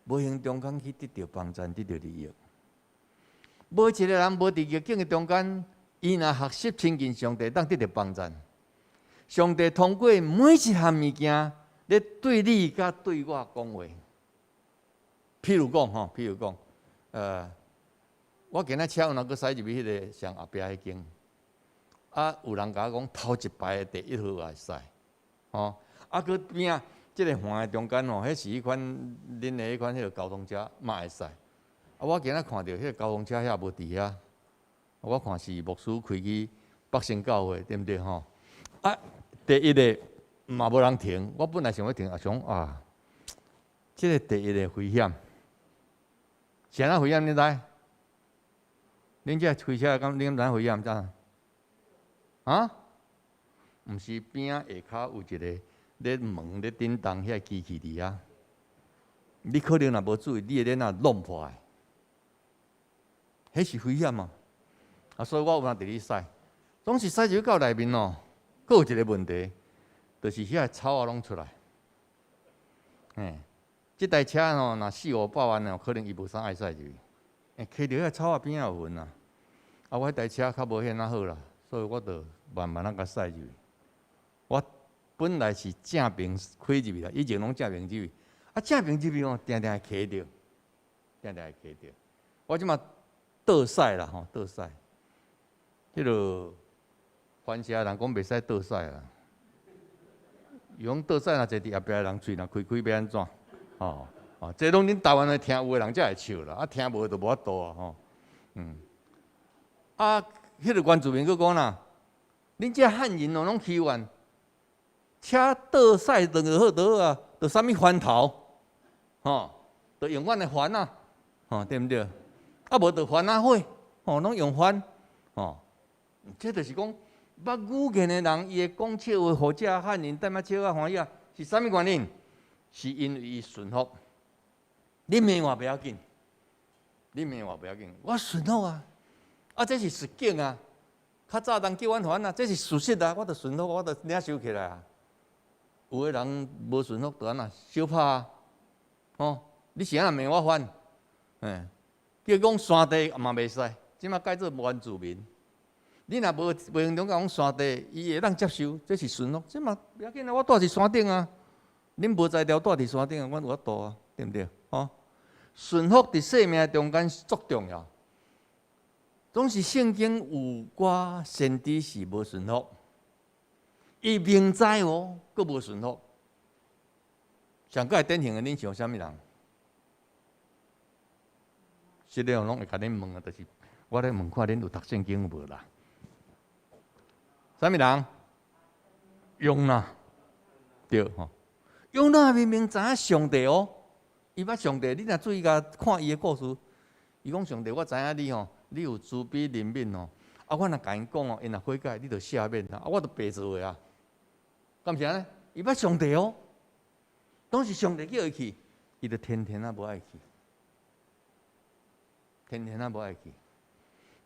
無形中間去得著幫贊，得著利益。無一個人無佇逆境的中間，伊若學習親近上帝，當得著幫贊。上帝通過每一項物件，咧對你佮對我講話。譬如講吼，譬如講，我今仔車有若閣駛入去彼個上後壁彼間，啊，有人共我講頭一排的第一號也會使，吼，啊，閣邊仔這个橫的中間吼，彼是彼款恁的彼款彼个交通車嘛會使。啊，我今仔看著彼个交通車遐無佇遐，我看是牧師開去北新教會，對毋對吼？啊，第一个嘛無人停，我本來想欲停，也想啊，這个第一个危險，是按怎危險？你知？恁這開車敢恁敢知危險？知？啊？毋是邊仔下跤有一个咧門咧叮當遐機器佇遐，你可能若無注意，你會咧若弄破的，彼是危險啊！啊，所以我有當佇咧駛，總是駛入去到內面哦，閣有一個問題，就是遐个草仔攏出來。嘿，這台車吼，若四五百萬哦，可能伊無啥愛駛入去，會騎著遐草仔邊仔有痕啊。啊，我彼台車較無遐爾好啦，所以我就慢慢仔共駛入去。我本來是正爿開入去啦，以前攏正爿入去，啊正爿入去吼，定定會騎著，定定會騎著。我這馬倒駛啦吼，倒駛。彼个番社人講袂使倒駛啦，伊講倒駛若坐佇後壁的人喙若開開欲按怎？吼哦，這攏恁台灣的聽有的人才會笑啦，啊聽無就無法度啊吼。啊，彼个原住民閣講啦，恁這漢人哦，攏欺怨，車倒駛轉就好就好啊，就啥物翻頭，吼，就用阮的翻啊，吼，對毋對？啊無就番仔火，吼，攏用翻，吼，這就是講捌語言的人，伊會講笑話，予這漢人踮遐笑啊歡喜啊，是啥物原因？是因為伊順服。你罵我袂要緊，你罵我袂要緊，我順服啊！啊，這是實境啊！較早人叫阮還啊，這是事實啊，我就順服，我就領受起來啊。有的人無順服，就按怎相拍啊？吼，你是按怎罵我還？嘿，叫講山地嘛袂使，這馬改做原住民。你若無袂用講山地，伊會當接受，這是順服。這嘛袂要緊啊，我住佇山頂啊，恁無才調住佇山頂啊，阮有法度啊，對毋對？吼，順服佇生命中間足重要。總是聖經有寡先知是無順服，伊明知哦，閣無順服。上蓋典型的，恁想啥物人？實際攏會共恁問啊，就是我咧問看恁有讀聖經無啦？啥物人？約拿，對吼。約拿明明知影上帝哦，伊捌上帝，你若注意共看伊的故事，伊講上帝，我知影你吼，你有慈悲憐憫吼。啊，我若共𪜶講哦，𪜶若悔改，你就赦免啊，我就白做的啊。敢是按呢？伊捌上帝哦，當時上帝叫伊去，伊就天天仔無愛去，天天仔無愛去。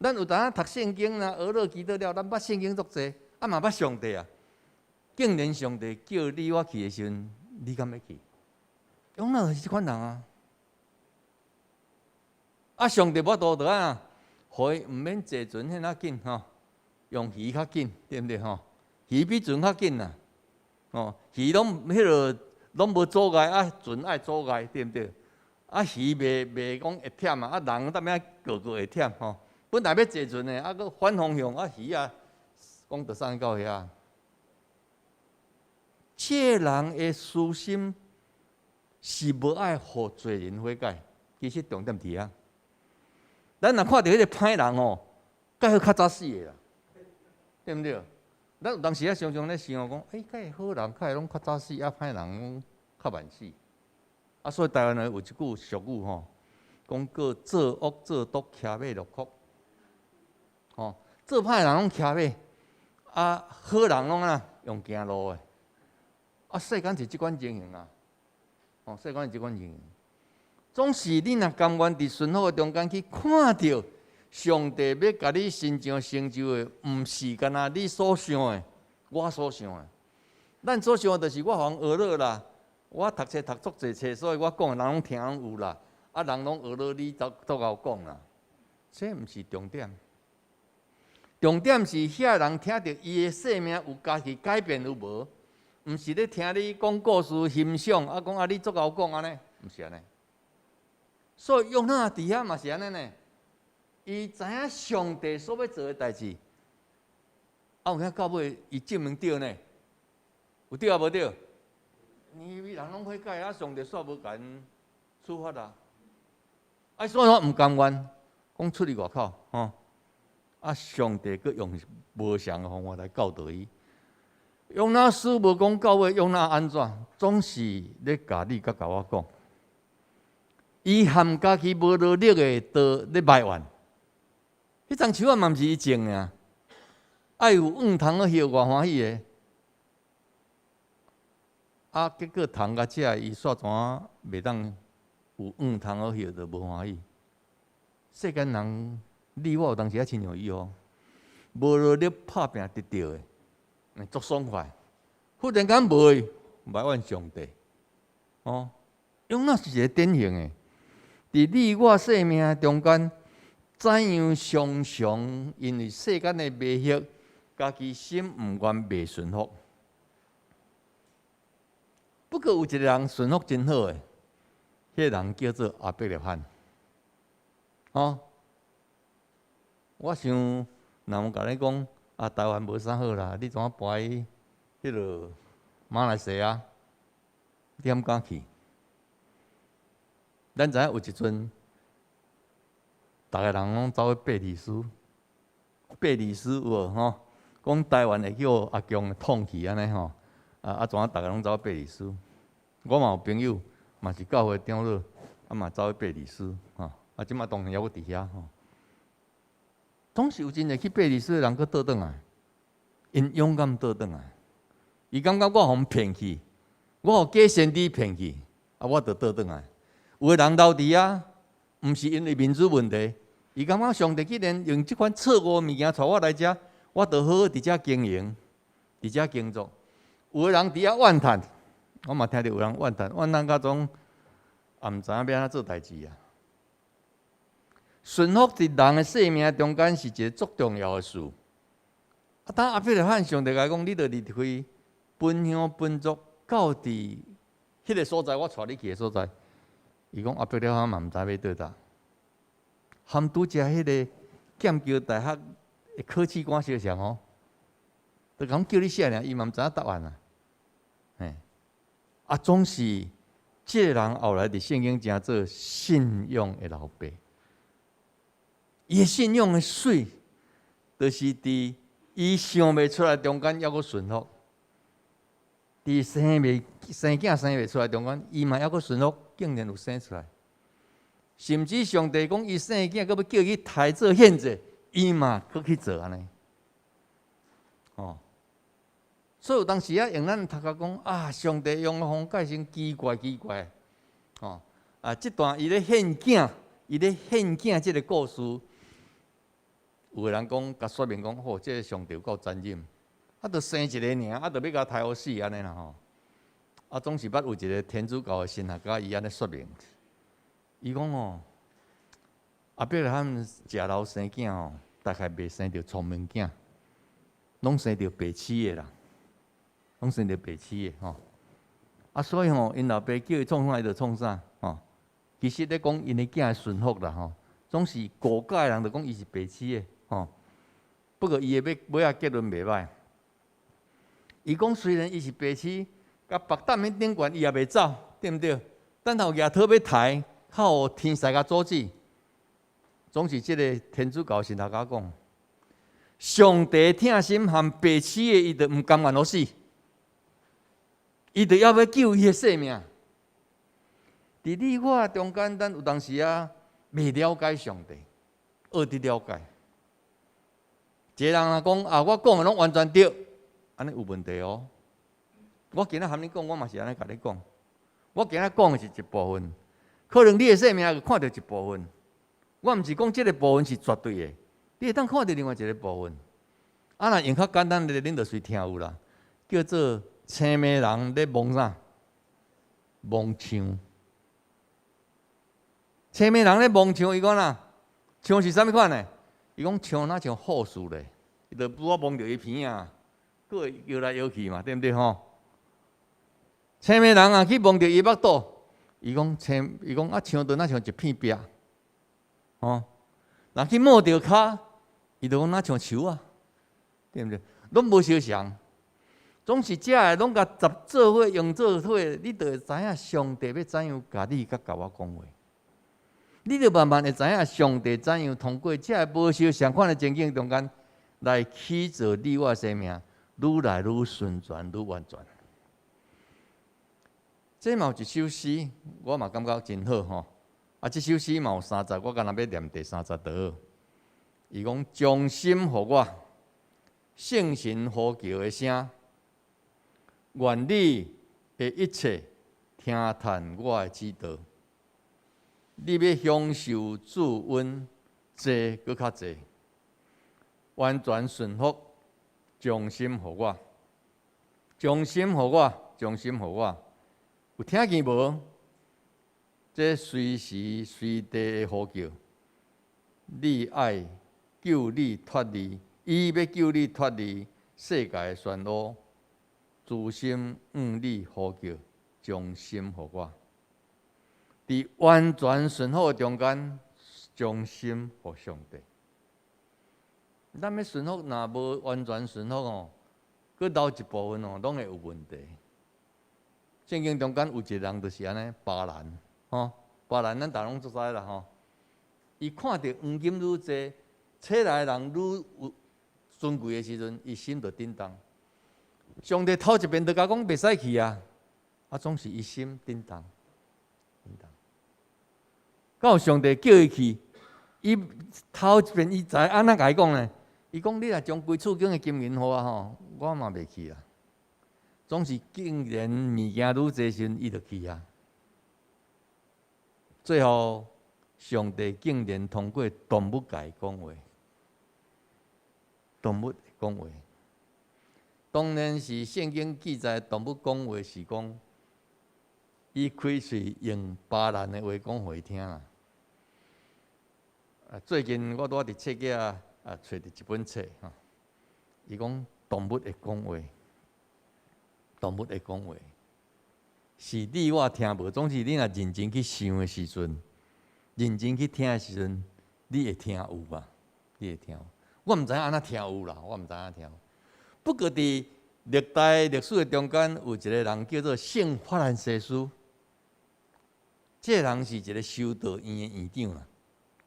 咱有當讀聖經啦，學了基督了，咱捌聖經足濟，啊嘛捌上帝啊。竟然上帝叫你我去的時陣，你敢欲去？約拿就是這款人啊！啊，上帝無法度就按怎，予伊毋免坐船遐爾緊吼，用魚較緊，對毋對吼？魚比船較緊啊！哦，魚攏彼个攏無阻礙，啊船愛阻礙，對毋對？啊魚袂講會忝啊，啊人踮遐個個會忝吼。本來欲坐船的，啊閣反方向，啊魚啊，講就送到遐。這人的私心是無愛予罪人悔改，其實重點佇遐。咱若看著彼个歹人吼，蓋好較早死的啦，對毋對？咱有當時啊常常咧想講，欸，蓋好人較會攏較早死，啊歹人攏較慢死。啊，所以台灣人有一句俗語吼，講過做惡做毒，騎馬落谷。吼，做歹人攏騎馬，啊好人攏按怎用行路的。啊，世間是這款情形啊，吼，世間是這款情形。總是你若甘願佇順服的中間去看著上帝欲共你身上成就的，毋是干焦你所想的，我所想的。咱所想的就是我予人呵咾啦，我讀冊讀足濟冊，所以我講的人攏聽有啦。啊，人攏呵咾你足足𠢕講啦，這毋是重點。重點是遐人聽著伊的生命有家己改變有無？毋是咧聽你講故事欣賞，啊講啊你足𠢕講按呢，毋是按呢。所以約拿佇遐嘛是按呢呢，伊知影上帝所欲做的代誌，啊有影到尾伊證明對呢，有對抑無對？尼尼微人攏悔改，啊上帝煞無共𪜶處罰啊！啊所以我毋甘願，講出去外口吼，啊上帝閣用無相的方法來教導伊。約拿書無講到尾約拿按怎，總是咧共你佮共我講。伊含家己無努力的都咧埋怨，彼欉樹仔嘛毋是伊種的啊，愛有黃蟲仔葉偌歡喜的，啊，結果蟲共食，伊煞怎袂當有黃蟲仔葉就無歡喜。世間人，你我有當時仔親像伊哦，無努力拍拚得著的，足爽快。忽然間無埋怨上帝，哦，約拿是一個典型的。佇你我生命中間，怎樣常常因為世間的迷惑，家己心毋願袂順服。不過有一個人順服真好的，彼個人叫做亞伯拉罕。哦，我想，若有共你講，啊，台灣無啥好啦，你怎啊搬去彼个馬來西亞？你敢敢去？咱知影有一陣，逐个人攏走去伯利斯，伯利斯有無吼？講台灣會叫阿共統去按呢吼？啊啊，怎啊？逐个攏走去伯利斯？我嘛有朋友，嘛是教會長老，啊嘛走去伯利斯吼。啊，這馬當然猶閣佇遐吼。總是有真濟去伯利斯的人閣倒轉來，𪜶勇敢倒轉來。伊感覺我予𪜶騙去，我予假先知騙去，啊，我就倒轉來。有的人留佇遐，毋是因為面子問題，伊感覺上帝既然用這款錯誤物件帶我來遮，我就好好佇遮經營，佇遮工作。有的人佇遐怨嘆，我嘛聽著有人怨嘆，怨嘆到總也毋知影欲按怎做代誌啊。順服佇人的生命中間是一个足重要的事。啊，當亞伯拉罕上帝共伊講，你著離開本鄉本族，到佇彼个所在，我帶你去的所在。伊講亞伯拉罕嘛毋知欲佗佗，含拄才彼个劍橋大學的考試官相像哦，就共叫你寫爾，伊嘛毋知影答案啊。嘿，啊，總是這个人後來佇聖經成做信仰的老爸。伊的信仰的媠，就是佇伊想袂出來中間，猶閣順服。佇生袂生囝生袂出來中間，伊嘛猶閣順服，竟然有生出來。甚至上帝講伊生囝，閣欲叫伊刣做獻祭，伊嘛閣去做按呢。哦，所以有當時啊，用咱頭殼講啊，上帝用的方法真奇怪奇怪。哦，啊，這段伊咧獻囝，伊咧獻囝這个故事，有的人講，共說明講，吼，這个上帝有夠殘忍，啊，就生一个爾，啊，就欲共刣予死按呢啦吼。啊，總是捌有一个天主教的神學家，伊按呢說明，伊講哦，亞伯拉罕食老生囝吼，大概袂生著聰明囝，攏生著白痴的啦，攏生著白痴的吼。啊，所以吼，𪜶老爸叫伊創啥，伊就創啥吼。其實咧講𪜶的囝順服啦吼，總是誤解人就講伊是白痴的吼。不過伊的尾尾仔結論袂䆀。伊講雖然伊是白痴，共縛擔彼頂懸伊也袂走，對毋對？等候額頭欲刣，較予天使共阻止。總是這个天主教神學家講，上帝疼心含白痴的，伊就毋甘願予死，伊就猶欲救伊的性命。佇你我中間，咱有當時仔袂了解上帝，學佇了解。一个人若講啊，我講的攏完全對，按呢有問題哦。我今仔含你講，我嘛是按呢共你講。我今仔講的是一部分，可能你的生命就看著一部分。我毋是講這个部分是絕對的，你會當看著另外一个部分。啊，若用較簡單的，恁就隨聽有啦，叫做青盲人咧摸啥？摸象。青盲人咧摸象，伊講啦，象是啥物款的？伊講象若像護士咧，伊就拄仔摸著伊鼻仔，閣會搖來搖去嘛，對毋對吼？青盲人啊，去摸著伊腹肚，伊講青，伊講啊，象就若像一片壁，吼。若去摸著跤，伊就講若像樹啊，對毋對？攏無相仝，總是這个攏共雜做伙用做伙，你就會知影上帝欲怎樣共你佮共我講話。你就慢慢會知影上帝怎樣通過這个無相仝款的情景中間來起造你我的生命，愈來愈順全，愈完全。這嘛有一首詩，我嘛感覺真好吼。啊，這首詩嘛有三節，我干焦欲念第三節就好。伊講將心予我，聖神呼叫的聲，願你的一切聽趁我的指導。你欲享受主恩，濟閣較濟，完全順服，將心予我，將心予我，將心予我。有聽見無？這隨時隨地的呼叫，你愛救你脫離，伊欲救你脫離世界的漩渦，慈心向你呼叫，將心予我。佇完全順服的中間，將心予上帝。咱欲順服，若無完全順服哦，閣留一部分哦，攏會有問題。聖經中間有一個人就是按呢，巴蘭，吼，巴蘭咱逐家攏足知啦吼。伊看著黃金愈濟，找來的人愈有尊貴的時陣，伊心就震動。上帝頭一遍就共講袂使去啊，啊，總是伊心震動，震動。到上帝叫伊去，伊頭一遍伊知按怎共伊講呢？伊講你若將規厝間的金銀予我吼，我嘛袂去啊。總是竟然物件愈濟時陣，伊就去啊。最後，上帝竟然通過動物共伊講話，動物講話。當然是聖經記載動物講話是講，伊開喙用巴蘭的話講予伊聽啦。啊，最近我拄仔佇冊架啊，揣著一本冊吼，伊講動物會講話，動物會講話，是你我聽無，總是你若認真去想的時陣，認真去聽的時陣，你會聽有吧？你會聽有。我毋知影按怎聽有啦，我毋知按怎聽有。不過佇歷代歷史的中間，有一個人叫做聖法蘭西斯，這個人是一個修道院的院長啦，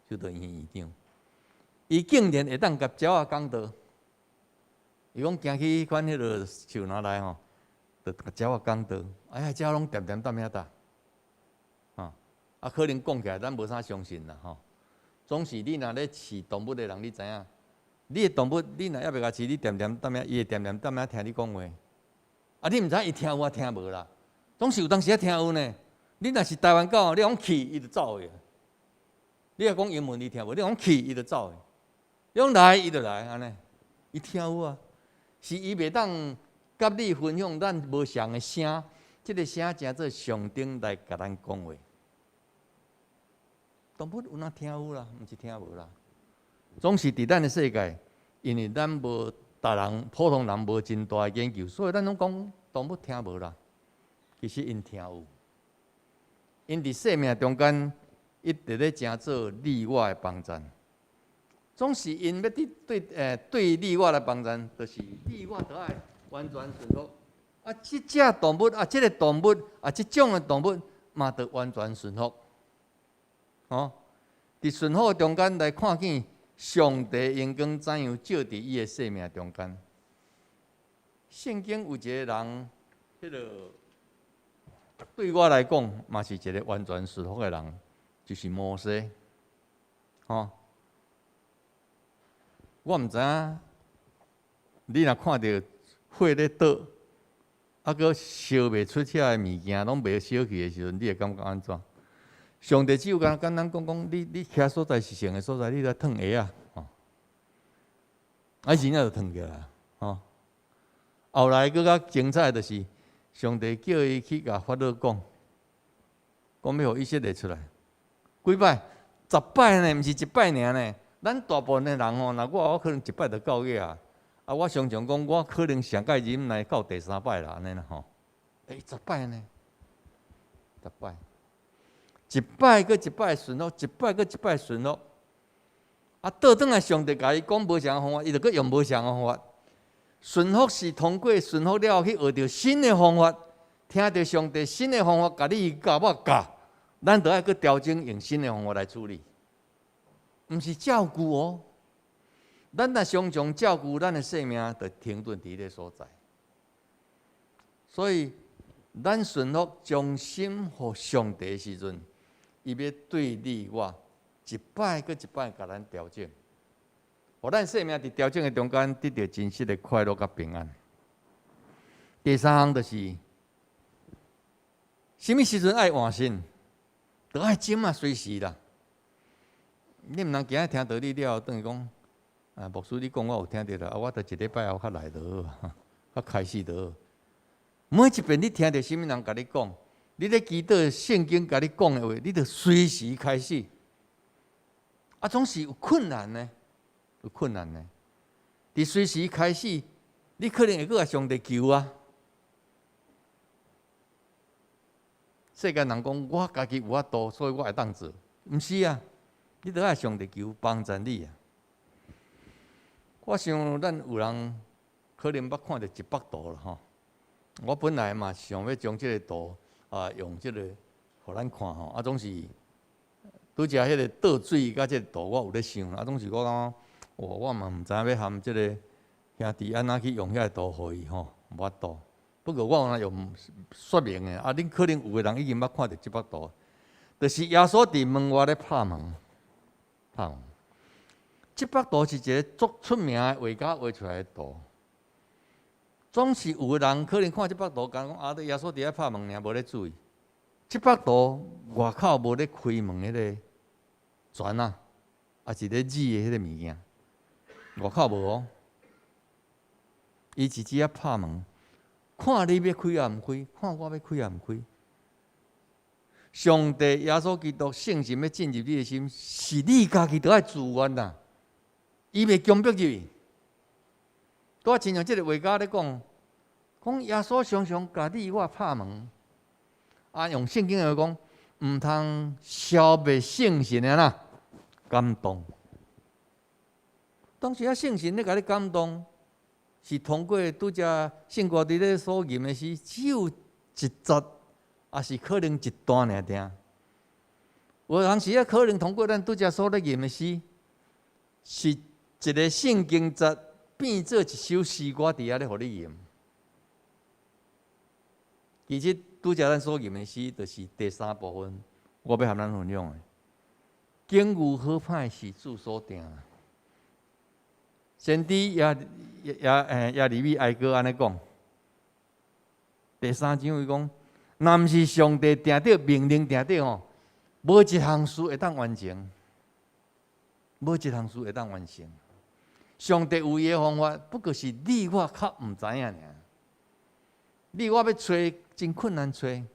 修道院的院長，伊竟然會當共鳥仔講道。伊講行去彼款彼个樹林內吼，就共鳥仔講道，哎呀，鳥攏恬恬踮遐搭，吼，啊，可能講起來咱無啥相信啦，吼。總是你若咧飼動物的人，你知影，你的動物，你若猶未共飼，你恬恬踮遐，伊會恬恬踮遐聽你講話。啊，你毋知伊聽有抑聽無啦。總是有當時仔聽有呢。你若是台灣狗，你講去，伊就走去。你若講英文，伊聽無；你講去，伊就走去。你講來，伊就來，按呢。伊聽有啊，是伊袂當佮你分享咱無仝的聲，這个聲成做上頂來共咱講話。動物有哪聽有啦，毋是聽無啦。總是佇咱的世界，因為咱無逐人普通人無真大的研究，所以咱攏講動物聽無啦。其實𪜶聽有，𪜶佇生命中間一直咧成做你我的幫贊。總是𪜶欲佇對你我來幫贊，就是你我都愛完全順服。啊，這隻動物啊，這个動物啊，這種的動物嘛，著完全順服。哦，佇順服中間來看見上帝榮光怎樣照佇伊的生命中間。聖經有一個人，彼个對我來講嘛是一個完全順服的人，就是摩西。吼，我毋知影，你若看著火咧倒，啊閣燒袂出遐个物件，攏袂燒去的時陣，你會感覺按怎？上帝只有簡簡單講講，你徛所在是聖的所在，你來脫鞋仔，吼。啊，真正就脫起來，吼。後來閣較精彩的就是，上帝叫伊去共法老講，講欲予以色列出來。幾擺？十擺呢，毋是一擺爾呢。咱大部分的人吼，若我可能一擺就夠額啊。啊，我常常講，我可能上蓋忍耐到第三擺啦，按呢啦吼。欸，十擺呢？十擺，一擺閣一擺順服，一擺閣一擺順服。啊，倒轉來上帝共伊講無相仝方法，伊就閣用無相仝方法。順服是通過順服了後去學著新的方法，聽著上帝新的方法，共你教我教，咱著愛閣調整用新的方法來處理，毋是照舊哦。咱若常常照舊，咱的生命就停頓佇彼个所在。所以，咱順服將心予上帝的時陣，伊欲對你我一擺閣一擺共咱調整，予咱生命佇調整的中間得著真實的快樂佮平安。第三項就是，啥物時陣愛換信？著愛這馬隨時啦。你毋通今仔聽道理了後，轉去講，啊，牧師你講我有聽著啦，啊，我著一禮拜後較來就好，較開始就好。每一遍你聽著啥物人共你講，你咧祈禱聖經共你講的話，你著隨時開始。啊，總是有困難呢，有困難呢。佇隨時開始，你可能會閣共上帝求啊。世間人講我家己有法度，所以我會當做，毋是啊，你著愛上帝求幫助你啊。我想咱有人可能捌看著一幅圖啦吼。我本來嘛想欲將這个圖啊用這个予咱看吼，啊總是拄才彼个倒水佮這个圖，我有咧想，啊總是我感覺，我嘛毋知影欲含這个兄弟按怎去用遐个圖予伊吼，無法度。不過我若用說明的，啊恁可能有的人已經捌看著這幅圖，就是耶穌佇門外咧拍門，拍門。這幅圖是一个足出名的畫家畫出來的圖。總是有的人可能看這幅圖，敢講啊，耶穌佇遐拍門爾，無咧注意。這幅圖外口無咧開門彼个船仔，抑是咧煮的彼个物件，外口無哦。伊直接拍門，看你欲開抑毋開，看我欲開抑毋開。上帝耶穌基督聖神欲進入你的心，是你家己著愛自願啦。伊袂強迫入去。拄仔親像這个畫家咧講，講耶穌常常共你我拍門，啊，用聖經來講，毋通消滅聖神的啦感動。當時啊，聖神咧共你感動，是通過拄才聖歌佇咧所吟的詩，只有一節，抑是可能一段爾爾。有當時啊，可能通過咱拄才所咧吟的詩，是一个聖經節。變做一首詩歌佇遐咧，予你吟。其實拄才咱所吟的詩，就是第三部分，我欲和咱分享的。境遇好歹是主所定。先知耶利米哀歌按呢講，第三章伊講，若毋是上帝定著命令定著吼，無一項事會當完成，無一項事會當完成。上帝有伊的方法，不過是你我較毋知影爾。你我欲揣真困難揣。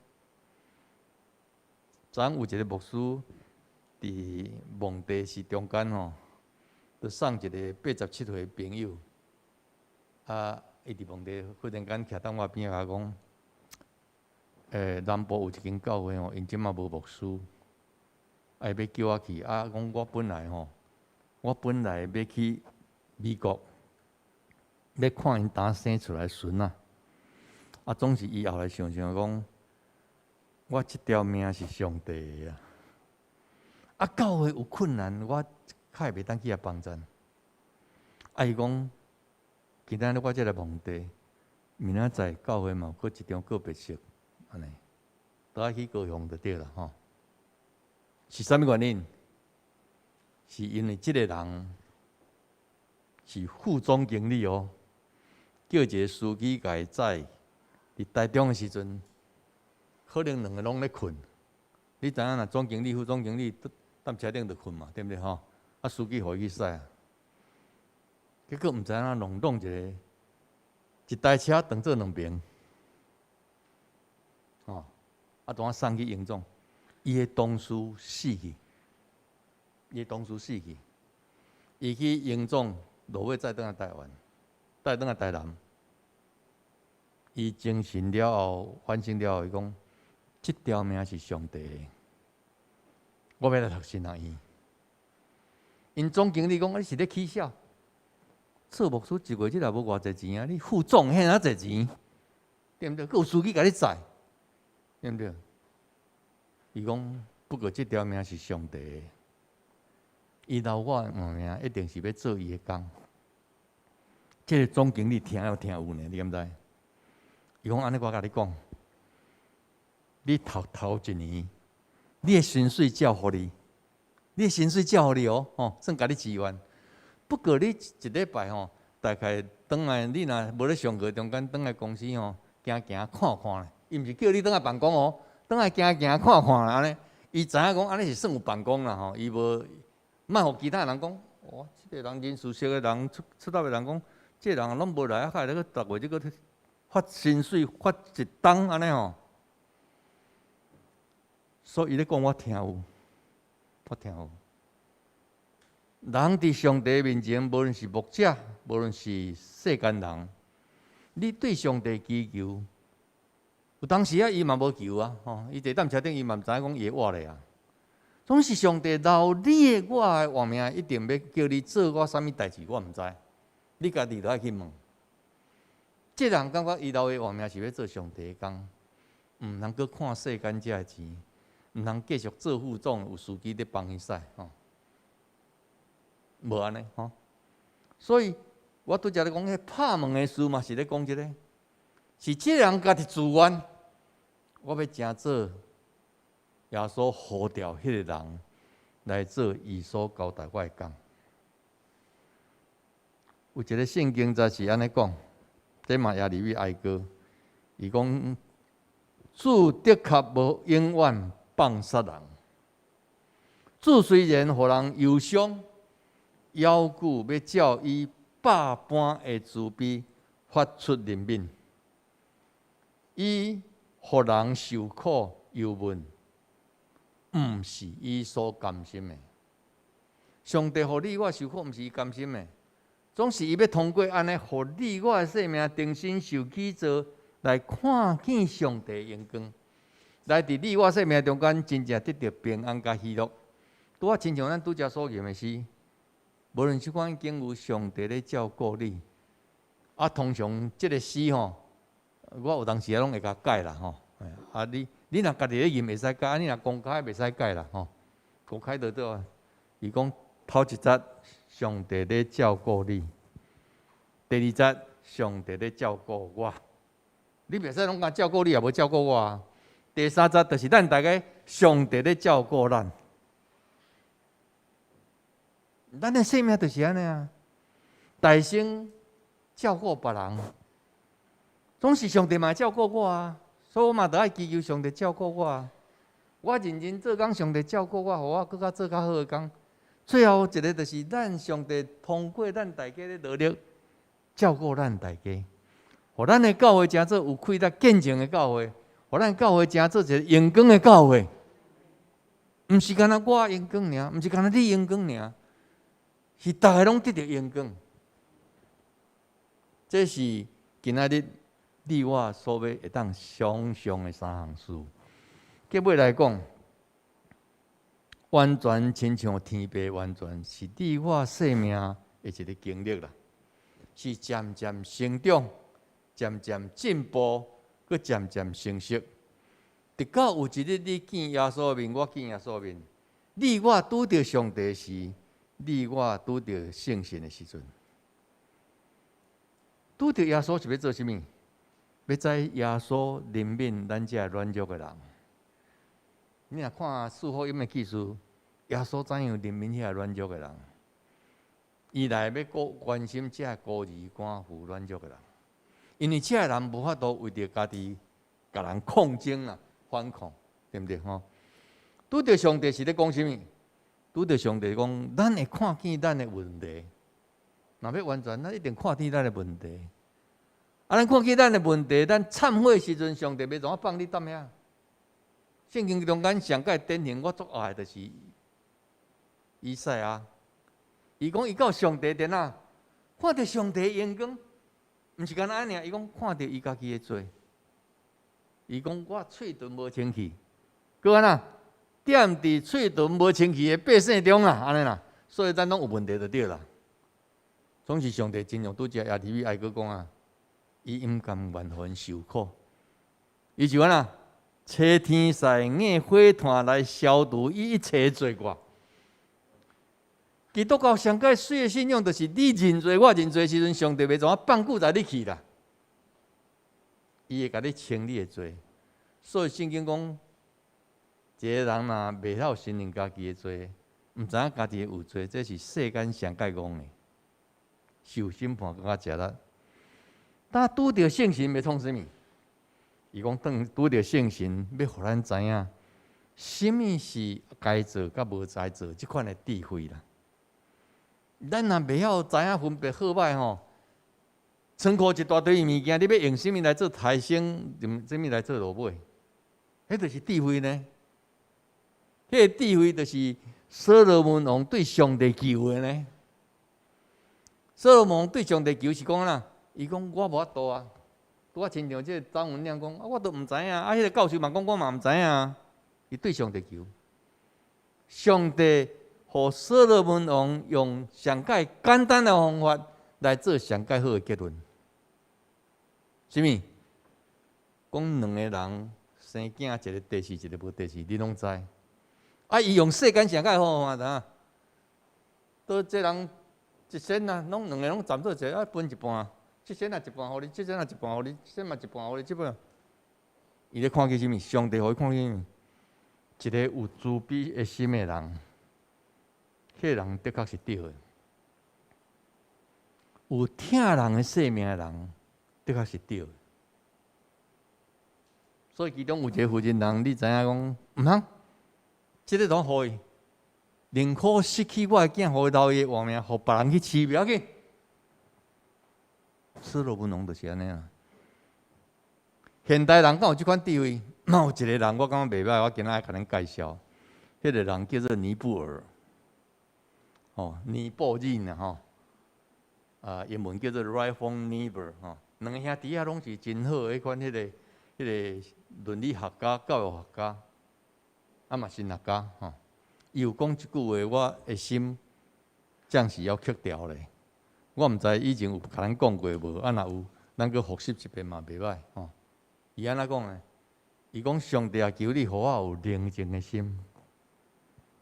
昨昏有一个牧師佇墓地是中間吼，就送一个87歲的朋友。啊，伊佇墓地忽然間徛佇我邊仔，講：南部有一間教會吼，𪜶這馬無牧師，啊，伊欲叫我去。啊，講我本來吼，我本來欲去美國，欲看𪜶當生出來孫仔。啊，總是伊後來想想講，我這條命是上帝的啊！啊，教會有困難，我較會袂當去遐幫贊。啊，伊講，今仔日我才來墓地，明仔載教會嘛有閣一場告別式，按呢，都愛去高雄就對啦吼。是啥物原因？是因為這个人是副總經理哦，叫一个司機共伊載佇台中的時陣，可能兩个攏咧睏，你知影若總經理、副總經理踮車頂就睏嘛，對毋對吼？啊，司機予伊去駛啊。結果毋知影弄弄一个，一台車當做兩爿，吼！啊，當送去榮總，伊的同事死去，伊的同事死去，伊去榮總，落尾再轉來台灣，再轉來台南。伊精神了後，反省了後，伊講：這條命是上帝的，我欲來讀神學院。𪜶總經理講：你是咧起痟？做牧師一個月也無偌濟錢啊！你副總遐爾濟錢，對毋對？閣有司機共你載，對毋對？伊講，不過這條命是上帝的，伊留我的活命，一定是欲做伊的工。這个總經理聽了聽有呢，你敢知？伊講按呢，我共你講，你讀頭一年，你的薪水照予你，你的薪水照予你哦，吼，算共你支援。不過你一禮拜吼，大概轉來，你若無咧上課中間，轉來公司吼，行行看看咧。伊毋是叫你轉來辦公哦，轉來行行看看啦，按呢。伊知影講按呢是算有辦公啦吼，伊無莫予其他人講，哇，這个人人事識的人出出納的人講，這个人攏無來，啊，還咧閣逐月這個發薪水發一冬按呢吼。所以伊咧講我聽有，我聽有。人佇上帝面前，無論是牧者，無論是世間人，你對上帝祈求，有當時啊，伊嘛無求啊，吼，伊坐踮車頂，伊嘛毋知影講伊會活咧啊。總是上帝留你的我的活命，一定欲叫你做我啥物代誌，我毋知。你家己都愛去問。這人感覺伊留的活命是欲做上帝的工，毋通閣看世間這的錢，毋通繼續做副總，有司機咧幫伊駛吼。無按呢吼，所以我拄才咧講，彼拍門的事嘛是咧講這个，是這个人家己自願，我欲成做耶穌呼召彼个人來做伊所交代我的工。有一个聖經節是按呢講，這嘛也入去哀歌，伊講主的確無永遠放殺人，主雖然予人憂傷。猶舊欲照伊百般的慈悲發出憐憫，伊予人受苦憂悶，毋是伊所甘心的。上帝予你我受苦，毋是伊甘心的，總是伊欲通過按呢，予你我的生命重新受起造，來看見上帝榮光，來佇你我生命中間真正得著平安佮喜樂。拄仔親像咱拄才所吟的詩。無論這款經有上帝咧照顧你，啊，通常這個詩吼，我有當時啊攏會共改啦吼。啊，你若家己咧吟會使改，啊，你若公開袂使改啦吼。公開就對啊。伊講頭一節上帝咧照顧你，第二節上帝咧照顧我。你袂使攏講照顧你，也無照顧我啊。第三節就是咱逐家上帝咧照顧咱。咱的生命就是按呢啊，大先照顧別人，總是上帝嘛照顧我啊，所以我嘛著愛祈求上帝照顧我啊。我認真做工，上帝照顧我，予我閣較做較好的工。最後一个就是咱上帝通過咱大家的努力，照顧咱大家，予咱的教會成做有氣力見證的教會，予咱教會成做一个榮光的教會。毋是干焦我榮光爾，毋是干焦你榮光爾。是逐个攏得著榮光，這是今仔日你我所欲會當想像的三項事。結尾來講，完全親像天父完全是你我生命的一个經歷啦，是漸漸成長、漸漸進步、閣漸漸成熟。直到有一日你見耶穌面，我見耶穌面，你我拄著上帝時。你我拄著聖神的時陣，拄著耶穌是欲做啥物？欲知耶穌憐憫咱這軟弱的人。你若看四福音的記事，耶穌怎樣憐憫遐軟弱的人？伊來欲顧關心這孤兒寡婦軟弱的人，因為這个人無法度為著家己共人抗爭啦、反抗，對毋對？吼！拄著上帝是咧講啥物？拄著上帝講，咱會看見咱的問題。若欲完全，咱一定看見咱的問題。啊，咱看見咱的問題，咱懺悔時陣，上帝欲怎放你踮遐？聖經中間上蓋典型，我足愛的就是以賽亞。伊講伊到上帝殿啊，看著上帝榮光，毋是干焦按呢爾，伊講看著伊家己的罪。伊講我喙唇無清氣，閣按怎？踮佇喙唇無清氣的百姓中啊，按呢啦，所以咱攏有問題就對啦。總是上帝真用拄則耶利米哀歌講啊，伊毋甘願予𪜶受苦，伊就按怎？揣天使用火炭來消除伊一切罪過。基督教上蓋媠的信仰，就是你認罪，我認罪時陣，上帝袂怎放久在你去啦。伊會共你清你的罪。所以聖經講，一個人若袂曉承認家己的罪，毋知影家己有罪，這是世間上蓋戇的，受審判閣較食力。但拄著聖神欲創啥物？伊講當拄著聖神，欲予咱知影，啥物是該做佮無該做，這款的智慧啦。咱若袂曉知影分別好歹吼，倉庫一大堆物件，你欲用啥物來做頭先，用啥物來做落尾？彼就是智慧呢。彼個智慧就是所羅門王對上帝求的呢。所羅門對上帝求是講啦，伊講我無法度啊，拄仔親像這個張文亮講，啊我都毋知影，啊彼個教授嘛講我嘛毋知影。伊對上帝求，上帝予所羅門王用上蓋簡單的方法來做上蓋好的結論。啥物？講兩個人生囝，一個第四，一個無第四，你攏知。啊，伊用世間上蓋好方法，知影？都這人一仙啊，攏兩個攏站做一個，啊分一半，這仙仔一半予你，這仙仔一半予你，這仙嘛一半予你，這半。伊咧看見啥物？上帝予伊看見啥物？一個有慈悲的心的人，彼個人的確是對的。有疼人的性命的人，的確是對的。所以其中有一個負責人，你知影講，毋通，這個攏予伊，寧可失去我的囝，予伊留伊的活命，予別人去飼，袂要緊。所羅門王就是按呢啊。現代人敢有這款智慧？嘛有一個人，我感覺袂䆀，我今仔愛共恁介紹。彼個人叫做尼布爾，吼，尼布爾啦，吼，啊，英文叫做 Rudolf Niebuhr，吼，兩个兄弟仔攏是真好的彼款彼個倫理學家、教育學家，啊嘛神學家，吼。伊有講一句話，我的心暫時猶刻牢咧。我毋知以前有共咱講過無？啊，若有，咱閣複習一遍嘛袂䆀，吼。伊按怎講呢？伊講上帝啊，求你予我有寧靜的心，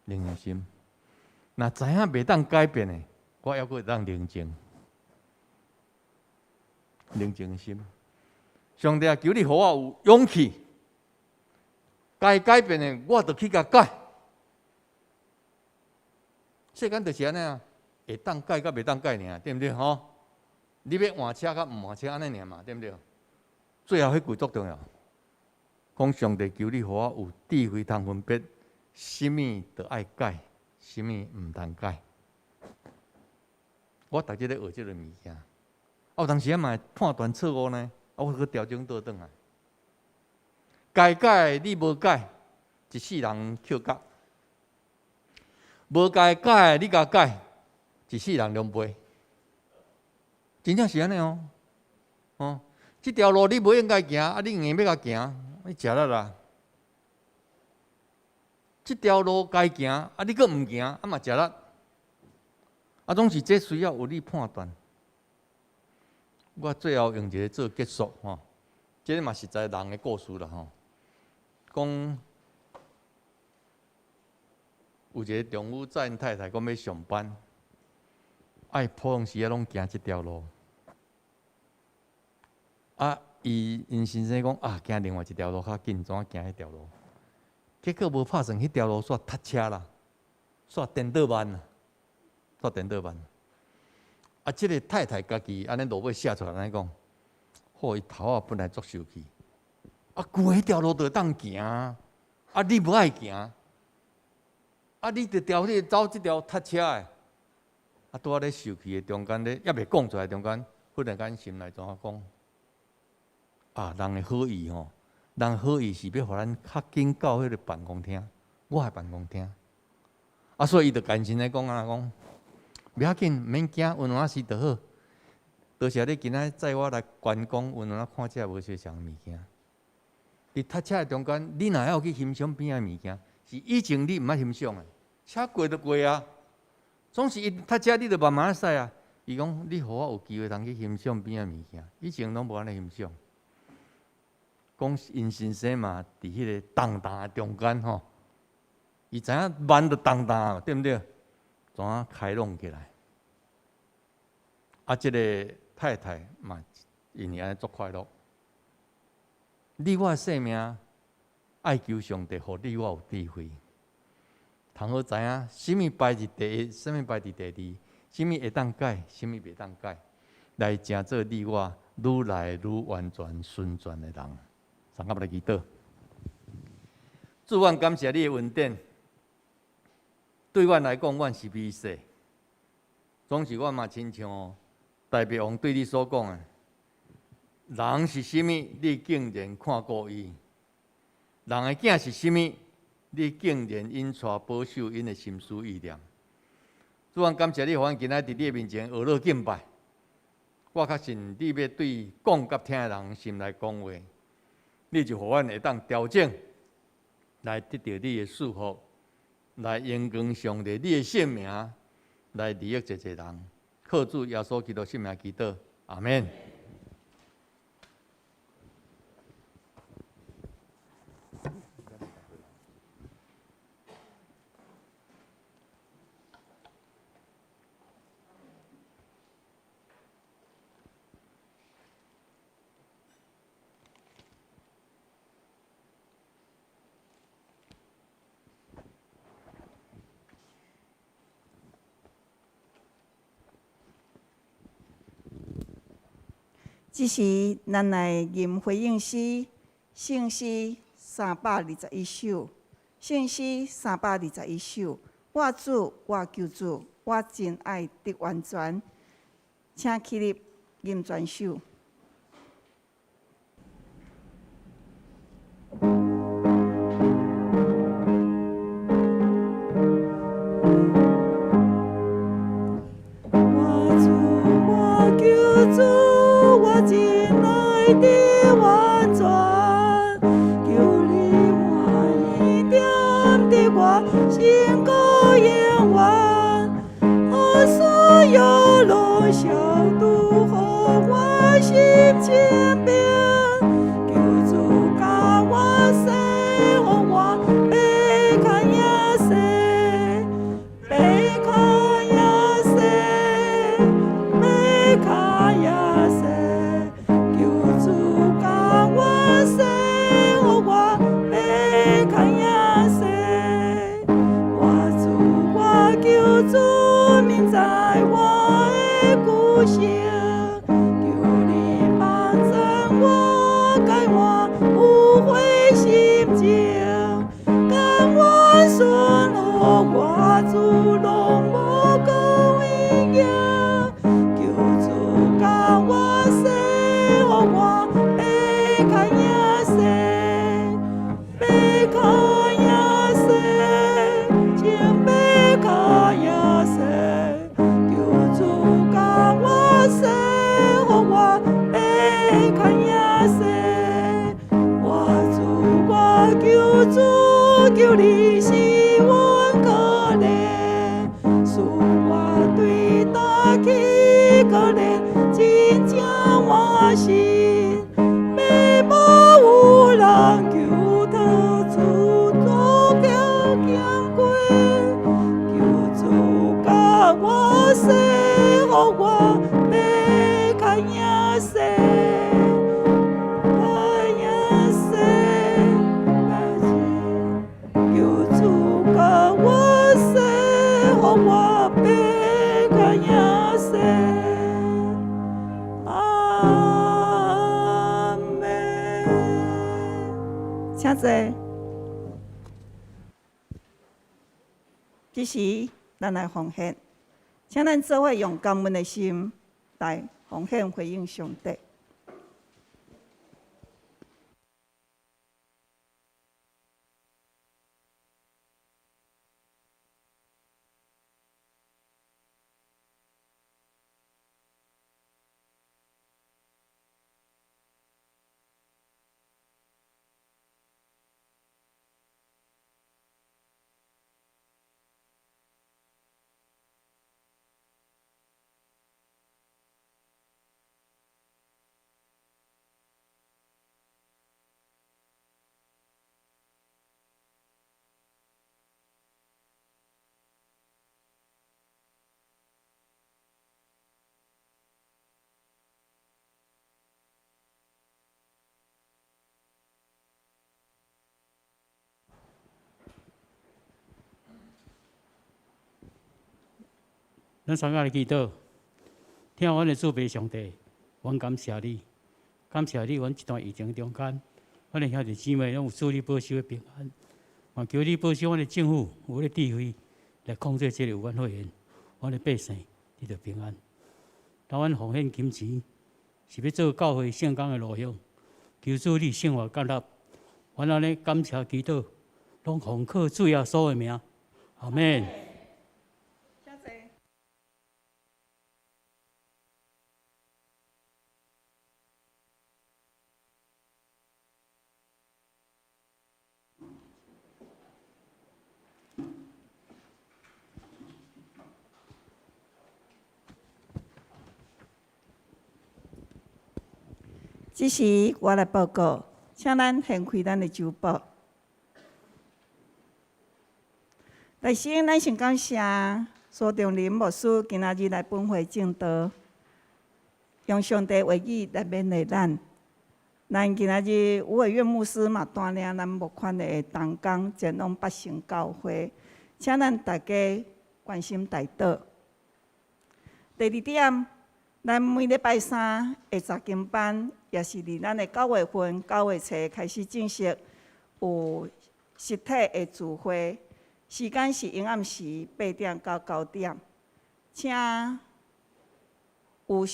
寧靜心。若知影袂當改變的，我猶閣會當寧靜，寧靜的心。上帝啊，求你予我有勇氣，該改變的，我就去共改。世間就是按呢啊，會當改佮袂當改爾，對毋對？吼，你欲換車佮毋換車按呢爾嘛，對毋對？最後彼句足重要，講上帝求你予我有智慧通分別，啥物著愛改，啥物毋通改。我逐日咧學這个物件，啊，有當時仔嘛會判斷錯誤呢，啊，我閣調整倒轉來。該改你無改，一世人抾角；無該改你共改，一世人狼狽。真正是按呢哦，哦，這條路你無應該行，啊，你硬欲共行，你食力啦。這條路該行，啊，你閣毋行，啊嘛食力。啊，總是這需要有你判斷。我最後用一個做結束吼，這個嘛實在人的故事啦吼。講有一個丈夫載𪜶太太講欲上班，愛普通時仔攏行這條路。啊，伊𪜶先生講啊，行另外一條路較緊，怎行彼條路？結果無拍算，彼條路煞塞車啦，煞顛倒慢啦，煞顛倒慢。啊，這個太太家己按呢落尾寫出來按呢講，好，伊頭仔本來足生氣，啊，舊彼條路就會當行，啊，你無愛行，啊，你著調去走這條塞車的。啊，拄仔咧受氣的中間咧，猶未講出來中間，忽然間心內怎講？啊，人的好意吼，人好意是欲予咱較緊到彼个辦公廳，我的辦公廳。啊，所以伊就甘心來講啊，講袂要緊，免驚，溫和時就好。多謝你今仔載我來觀光，溫和看這無相仝物件。佇塞車的中間，你若猶去欣賞邊仔物件，是以前你毋捌欣賞的。車過就過啊，總是伊塞車，你就慢慢駛啊。伊講，你予我有機會通去欣賞邊仔物件，以前攏無按呢欣賞。講𪜶先生嘛，佇彼个重擔的中間吼，伊知影慢就重擔，對毋對？怎啊開朗起來？啊，這个太太嘛，因為按呢足快樂。你我的生命愛求上帝，予你我有智慧，通好知影啥物排佇第一，啥物排佇第二，啥物會當改，啥物袂當改，來成做你我愈來愈完全順全的人。送我來祈禱。主，阮感謝你的恩典。對阮來講，阮是微細，總是阮嘛親像大衛王對你所講的：人是啥物，你竟然看顧伊；人的囝是啥物，你竟然𪜶帶保守𪜶的心思意念。主，阮感謝你，予阮今仔佇你的面前學樂敬拜。我確信你欲對講佮聽的人心內講話，你就予阮會當調整，來得著你的祝福，來榮光上帝你的聖名，來利益濟濟人。靠主耶穌基督聖名祈禱，阿們。這時，咱來吟回應詩，聖詩321首，聖詩321首。我主，我救主，我真愛得完全，請起立吟全首。我主，我救主，我真愛得完全，求你歡喜踮佇我身軀永遠，予所有攏消除，予我心清明。求主共我洗，予我白較贏洗，白較贏洗，白較贏洗。求主共我洗，予我白較贏洗。我主我救主，明知我的苦情，求你幫贊我，改我污穢心情，甘願順服我主，攏無講怨言。求主共我洗，予我白較贏洗，白較贏洗，穿白較贏洗。求主共我洗，予我白較贏洗。我主我救主，求你使阮可憐，使我對大氣可憐，真正歡喜。欲無有人求討主做強行過，求主共我洗，予我白較贏洗，較贏洗，白洗。求主共我洗，予我白較贏洗。阿門。這時，咱來奉獻，請咱做伙用感恩的心來奉獻回應上帝。咱三个來祈禱，疼阮的主父上帝，阮感謝你，感謝你，阮這段疫情中間，阮的兄弟姊妹攏有主你保守的平安，嘛求你保守阮的政府有彼個智慧來控制這個武漢肺炎，阮的百姓得著平安。當阮奉獻金錢，是欲做教會聖工的路向，求主你聖話建立，阮按呢感謝祈禱，攏奉靠主耶穌的名，阿們。這時我來報告，請咱掀開咱的周報。首先，咱先感謝蘇長林牧師今仔日來本會證道，用上帝話語來勉勵咱。咱今仔日吳偉岳牧師嘛帶領咱募款的同工前往北城教會，請咱大家關心代禱。第二點，咱每禮拜三的查經班，也是佇咱的九月份九月初開始正式有實體的聚會，時間是下暗時8點到9點，請有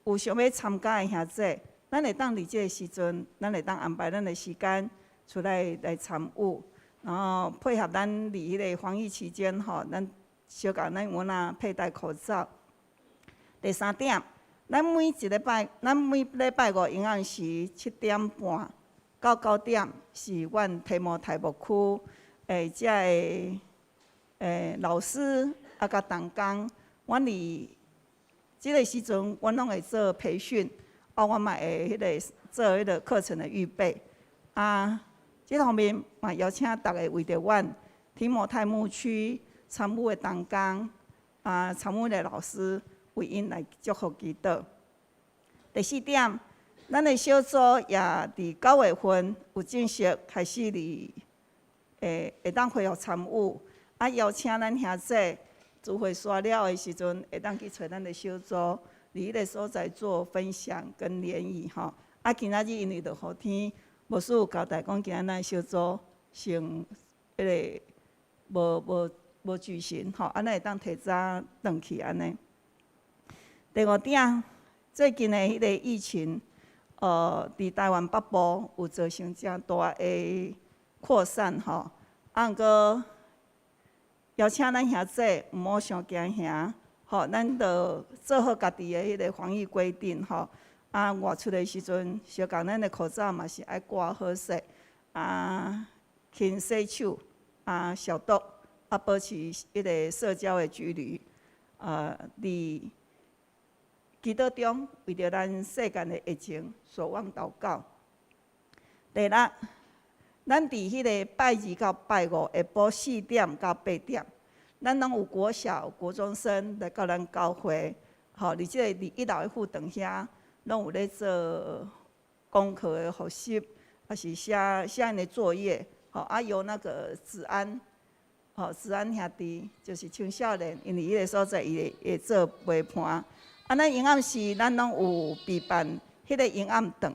有想欲參加的兄弟，咱會當佇這个時陣，咱會當安排咱的時間出來來參與，然後配合咱佇彼个防疫期間吼，咱小共咱有哪佩戴口罩。第三點，咱每一禮拜，咱每禮拜五下暗時7點半到9點，是阮提摩太牧區的遮个老師啊，佮同工，阮佇這个時陣，阮攏會做培訓，啊，阮嘛會彼个做彼个課程的預備。啊，這方面嘛邀請逐家為著阮提摩太牧區參與的同工，啊，參與的老師，為𪜶來祝福祈禱。第四點，咱的小組也佇9月份有正式開始佇會當恢復參與，啊，邀請咱兄弟聚會煞了的時陣，會當去揣咱的小組，佇彼个所在做分享跟聯誼吼。啊，今仔日因為落雨天，牧師有交代講，今仔咱小組先彼个無無無舉行吼，啊，咱會當提早轉去按呢。第五點，最近的彼個疫情，佇台灣北部有造成誠大的擴散吼，啊，毋過邀請咱兄弟毋好傷驚嚇，吼，咱著做好家己的彼个防疫規定吼。啊，外出的時陣，相共咱的口罩嘛是愛掛好勢，啊，勤洗手，啊，消毒，啊，保持彼个社交的距離，佇祈禱中為著咱世間的疫情守望禱告。第六，咱佇彼个拜二到拜五下晡4點到8點，咱攏有國小、國中生來到咱教會，吼，佇這个佇一樓的副堂遐，攏有咧做功課的複習，抑是寫寫𪜶的作業，吼，啊由那個子安，吼，子安兄弟就是青少年，因為彼个所在伊會會做陪伴。啊，咱下暗時咱攏有備辦彼个營養頓，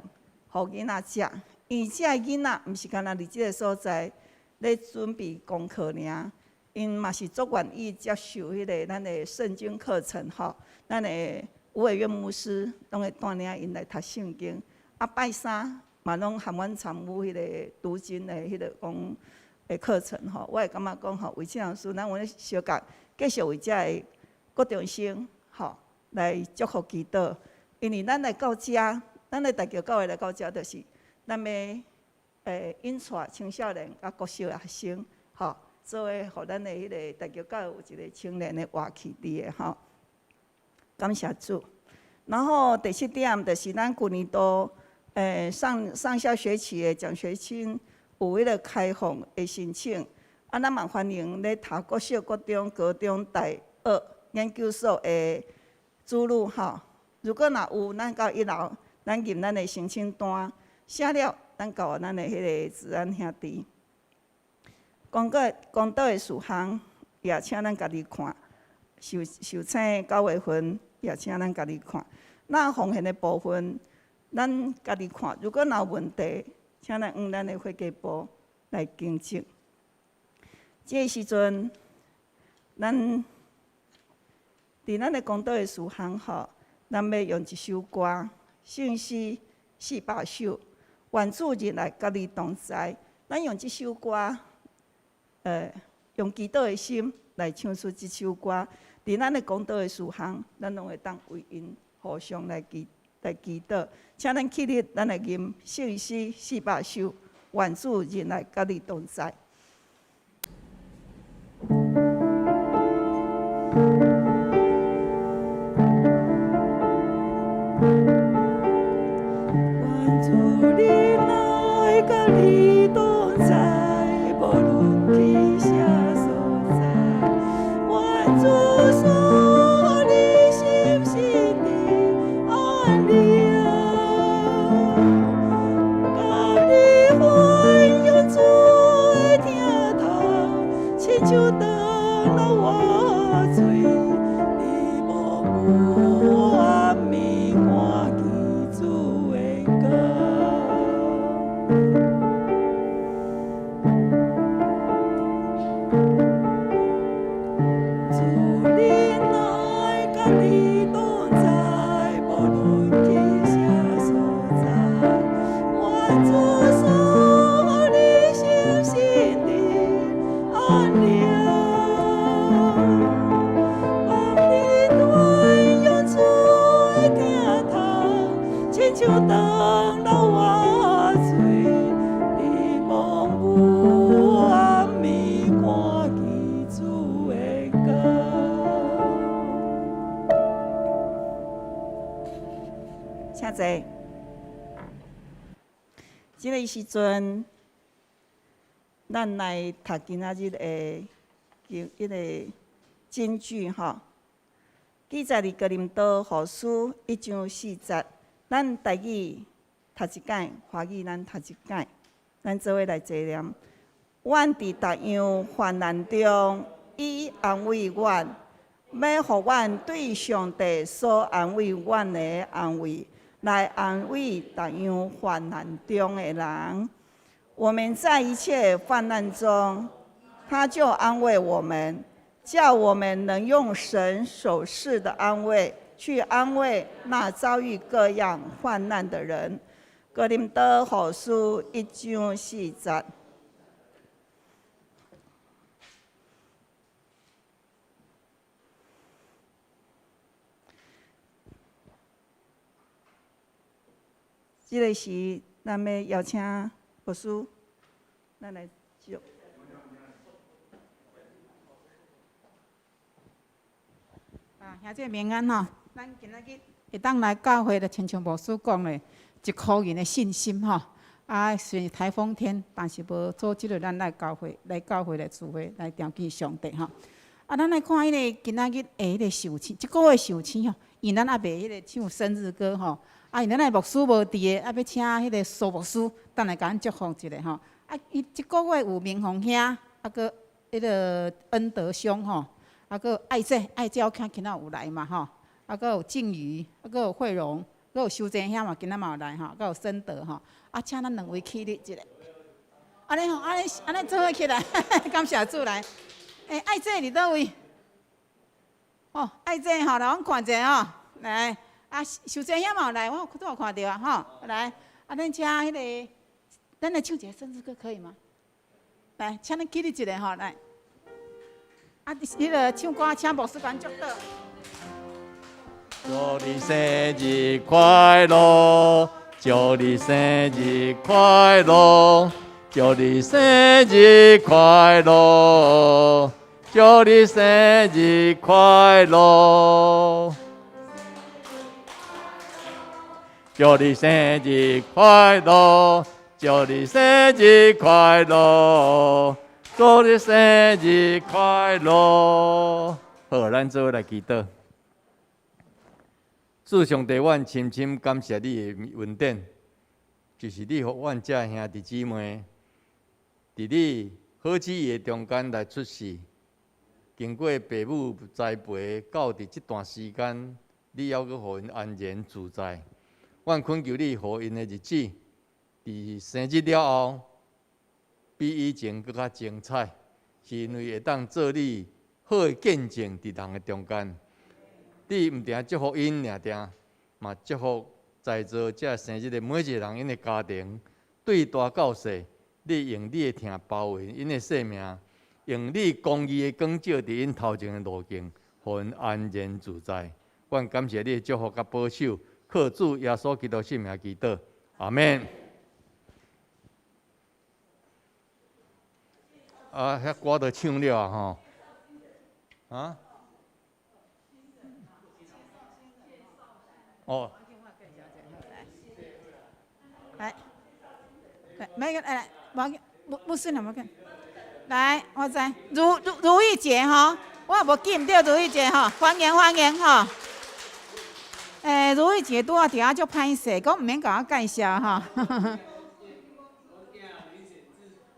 予囡仔食。因為遮个囡仔毋是干焦佇這个所在咧準備功課爾， 𪜶嘛是足願意接受彼个咱的聖經課程吼。咱的吳偉淵牧師攏會帶領𪜶來讀聖經，啊拜三嘛攏含阮參與彼个讀經的彼个講的課程吼。我會感覺講吼，魏慶老師，咱有咧相共繼續為遮的國中生吼來祝福祈禱，因為咱來到遮，咱來大橋教會來到遮，就是咱欲引帶青少年佮國小的學生吼，做伙予咱的彼个大橋教會有一個青年的活氣佇的吼。感謝主。然後第七點就是咱舊年度上上下學期的獎學金有彼个開放的申請，啊，咱嘛歡迎咧讀國小、國中、高中、大學、研究所的子女吼。如果若有，咱到一樓，咱印咱的申請單，寫了，咱交予咱的彼个治安兄弟。講過講道的事項，也請咱家己看。受受請九月份，也請咱家己看。那奉獻的部分，咱家己看。如果若有問題，請咱往咱的會計部來更正。這个時陣，咱佇咱的講道的事項吼，咱欲用一首歌，聖詩四百首，願主日來佮你同在。咱用這首歌，用祈禱的心來唱出這首歌。佇咱的講道的事項，咱攏會當為𪜶互相來祈來祈禱。請咱起立，咱來吟聖詩四百首，願主日來佮你同在。願主日來佮你同在，無論去啥所在。願主賜予你心心的安寧，佮你分享主的疼痛，親像長老活水，你無無暗暝看見主的光。主日來佮你同在，無論去啥所在。願主賜予你心心的安寧，共你分享主的疼痛，親像長老活水，你望無暗暝看見主的光。請坐。這个時陣，咱來讀今仔日的經彼个金句吼。記載佇哥林多後書一章四節。咱台語讀一擺，華語咱讀一擺，咱做伙來齊念。阮佇逐樣患難中，伊安慰阮，欲予阮對上帝所安慰阮的安慰，來安慰逐樣患難中的人。我們在一切患難中，他就安慰我們，叫我們能用神所賜的安慰，去安慰那遭遇各樣患難的人。哥林多後書一章四節。這个時，咱欲邀請牧師，咱來祝。啊，兄弟平安吼！咱今仔日會當來教會，就親像牧師講的，一箍銀的信心吼。啊，雖然颱風天，但是無阻止著咱來教會，來教會來聚會，來朝見上帝吼。啊，咱來看彼个今仔日的彼个受請，這個月受請吼，因為咱猶未彼个唱生日歌吼。啊，因為咱的牧師無佇的，啊，欲請彼个蘇牧師，等來共咱祝福一下吼。啊，伊這個月有明宏兄，啊，閣彼个恩德兄吼。啊，閣有愛姐，愛姐我看今仔有來嘛吼。啊，閣有靜瑜，啊，閣有慧榮，閣有修真兄嘛，今仔嘛有來吼。閣有森德吼。啊，請咱兩位起立一下。按呢吼，按呢按呢做伙起來，感謝主來。欸，愛姐佇佗位？哦，愛姐吼，來阮看者吼，來，啊，秀珍兄嘛有來，我拄有看著啊，吼，來，啊，咱請彼个，咱來唱一个生日歌可以嗎？來，請恁起立一下吼，來，啊，彼个唱歌，請牧師共阮祝禱。祝你生日快樂，祝你生日快樂，祝你生日快樂，祝你生日快樂，祝你生日快樂，祝你生日快樂，祝你生日快樂。好，咱做伙來祈禱。主上帝，阮深深感謝你的恩典，就是你予阮遮兄弟姊妹，佇你好旨意的中間來出世，經過父母栽培，到佇這段時間，你猶閣予𪜶安然自在。阮懇求你，予𪜶的日子，佇生日了後，比以前閣較精彩，是因為會當做你好的見證，佇人的中間。你毋定祝福𪜶爾定，嘛祝福在座遮生日的每一个人，𪜶的家庭，對大到細，你用你的疼包圍𪜶的性命，用你公義的光照佇𪜶頭前的路徑，予𪜶安然自在。阮感謝你的祝福佮保守，靠主耶穌基督聖名祈禱，阿們。啊，遐歌都唱了啊吼，啊？哦。來，來，沒個，來，無牧牧師，無緊。來，我知，如如如意姐吼，我也無記毋著如意姐吼，歡迎歡迎吼。欸，如意姐拄仔佇遐足歹勢，講毋免共我介紹吼。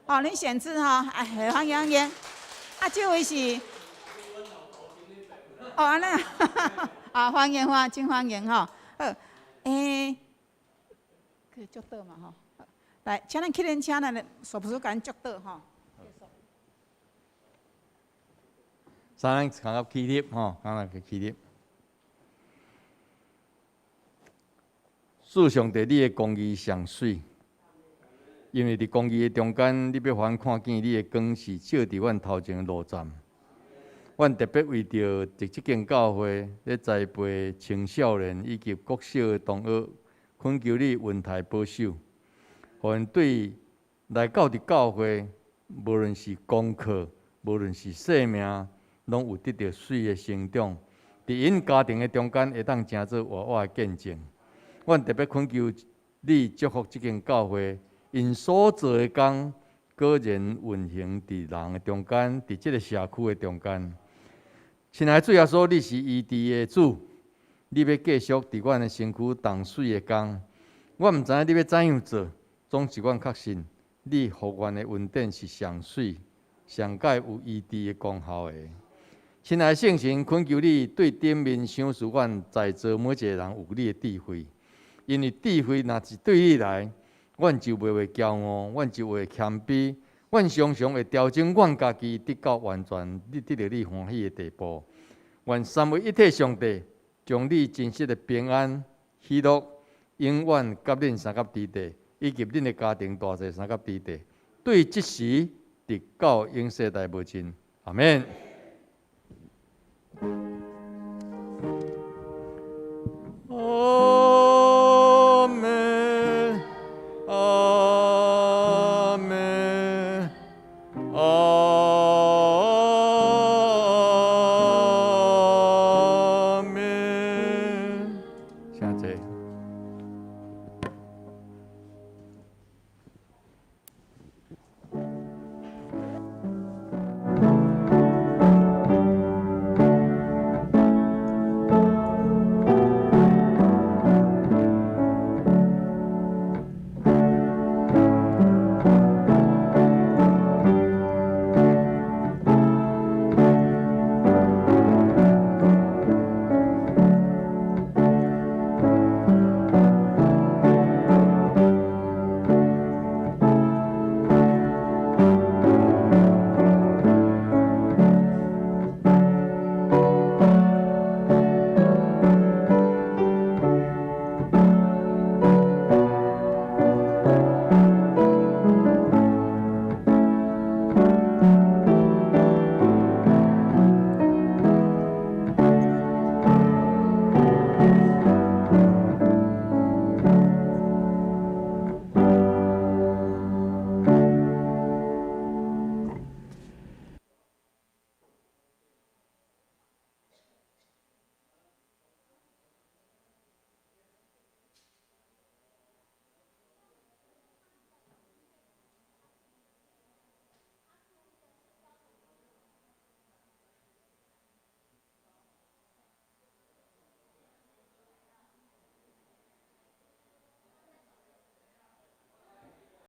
哦，林顯智吼，哎，歡迎歡迎。啊，這位是，哦，按呢，啊，歡迎歡，真歡迎吼。好，欸，去祝禱嘛吼。來，請咱起恁請咱的牧師共咱祝禱吼。三人共起立吼，共來起立。主上帝，你的公義上媠，因為佇公義的中間，你欲予阮看見你的光是照佇阮頭前的路站。阮特別為著佇這間教會咧栽培青少年以及國小的同學，懇求你恩待保守，予𪜶對來到佇教會，無論是功課，無論是生命，攏有得著媠的成長。佇𪜶家庭的中間，會當成做活活的見證。阮特別懇求你祝福這間教會，𪜶所做的工，果然運行佇人的中間，佇這个社區的中間。親愛的主耶穌，你是醫治的主，你欲繼續佇阮的身軀動媠的工。我毋知影你欲怎樣做，總是阮確信，你予阮的恩典是上媠、上蓋有醫治的功效的。親愛的聖神，懇求你對頂面賞賜阮在座每一个人有你的智慧，因為智慧若是對你來，阮就袂會驕傲，阮就會謙卑，阮常常會調整阮家己，得到完全，你得著你歡喜的地步。願三位一體上帝將你真實的平安、喜樂，永遠佮恁相佮佇地，以及恁的家庭大細相佮佇地，對這時直到永世代無盡。阿們。阿們，阿們，阿。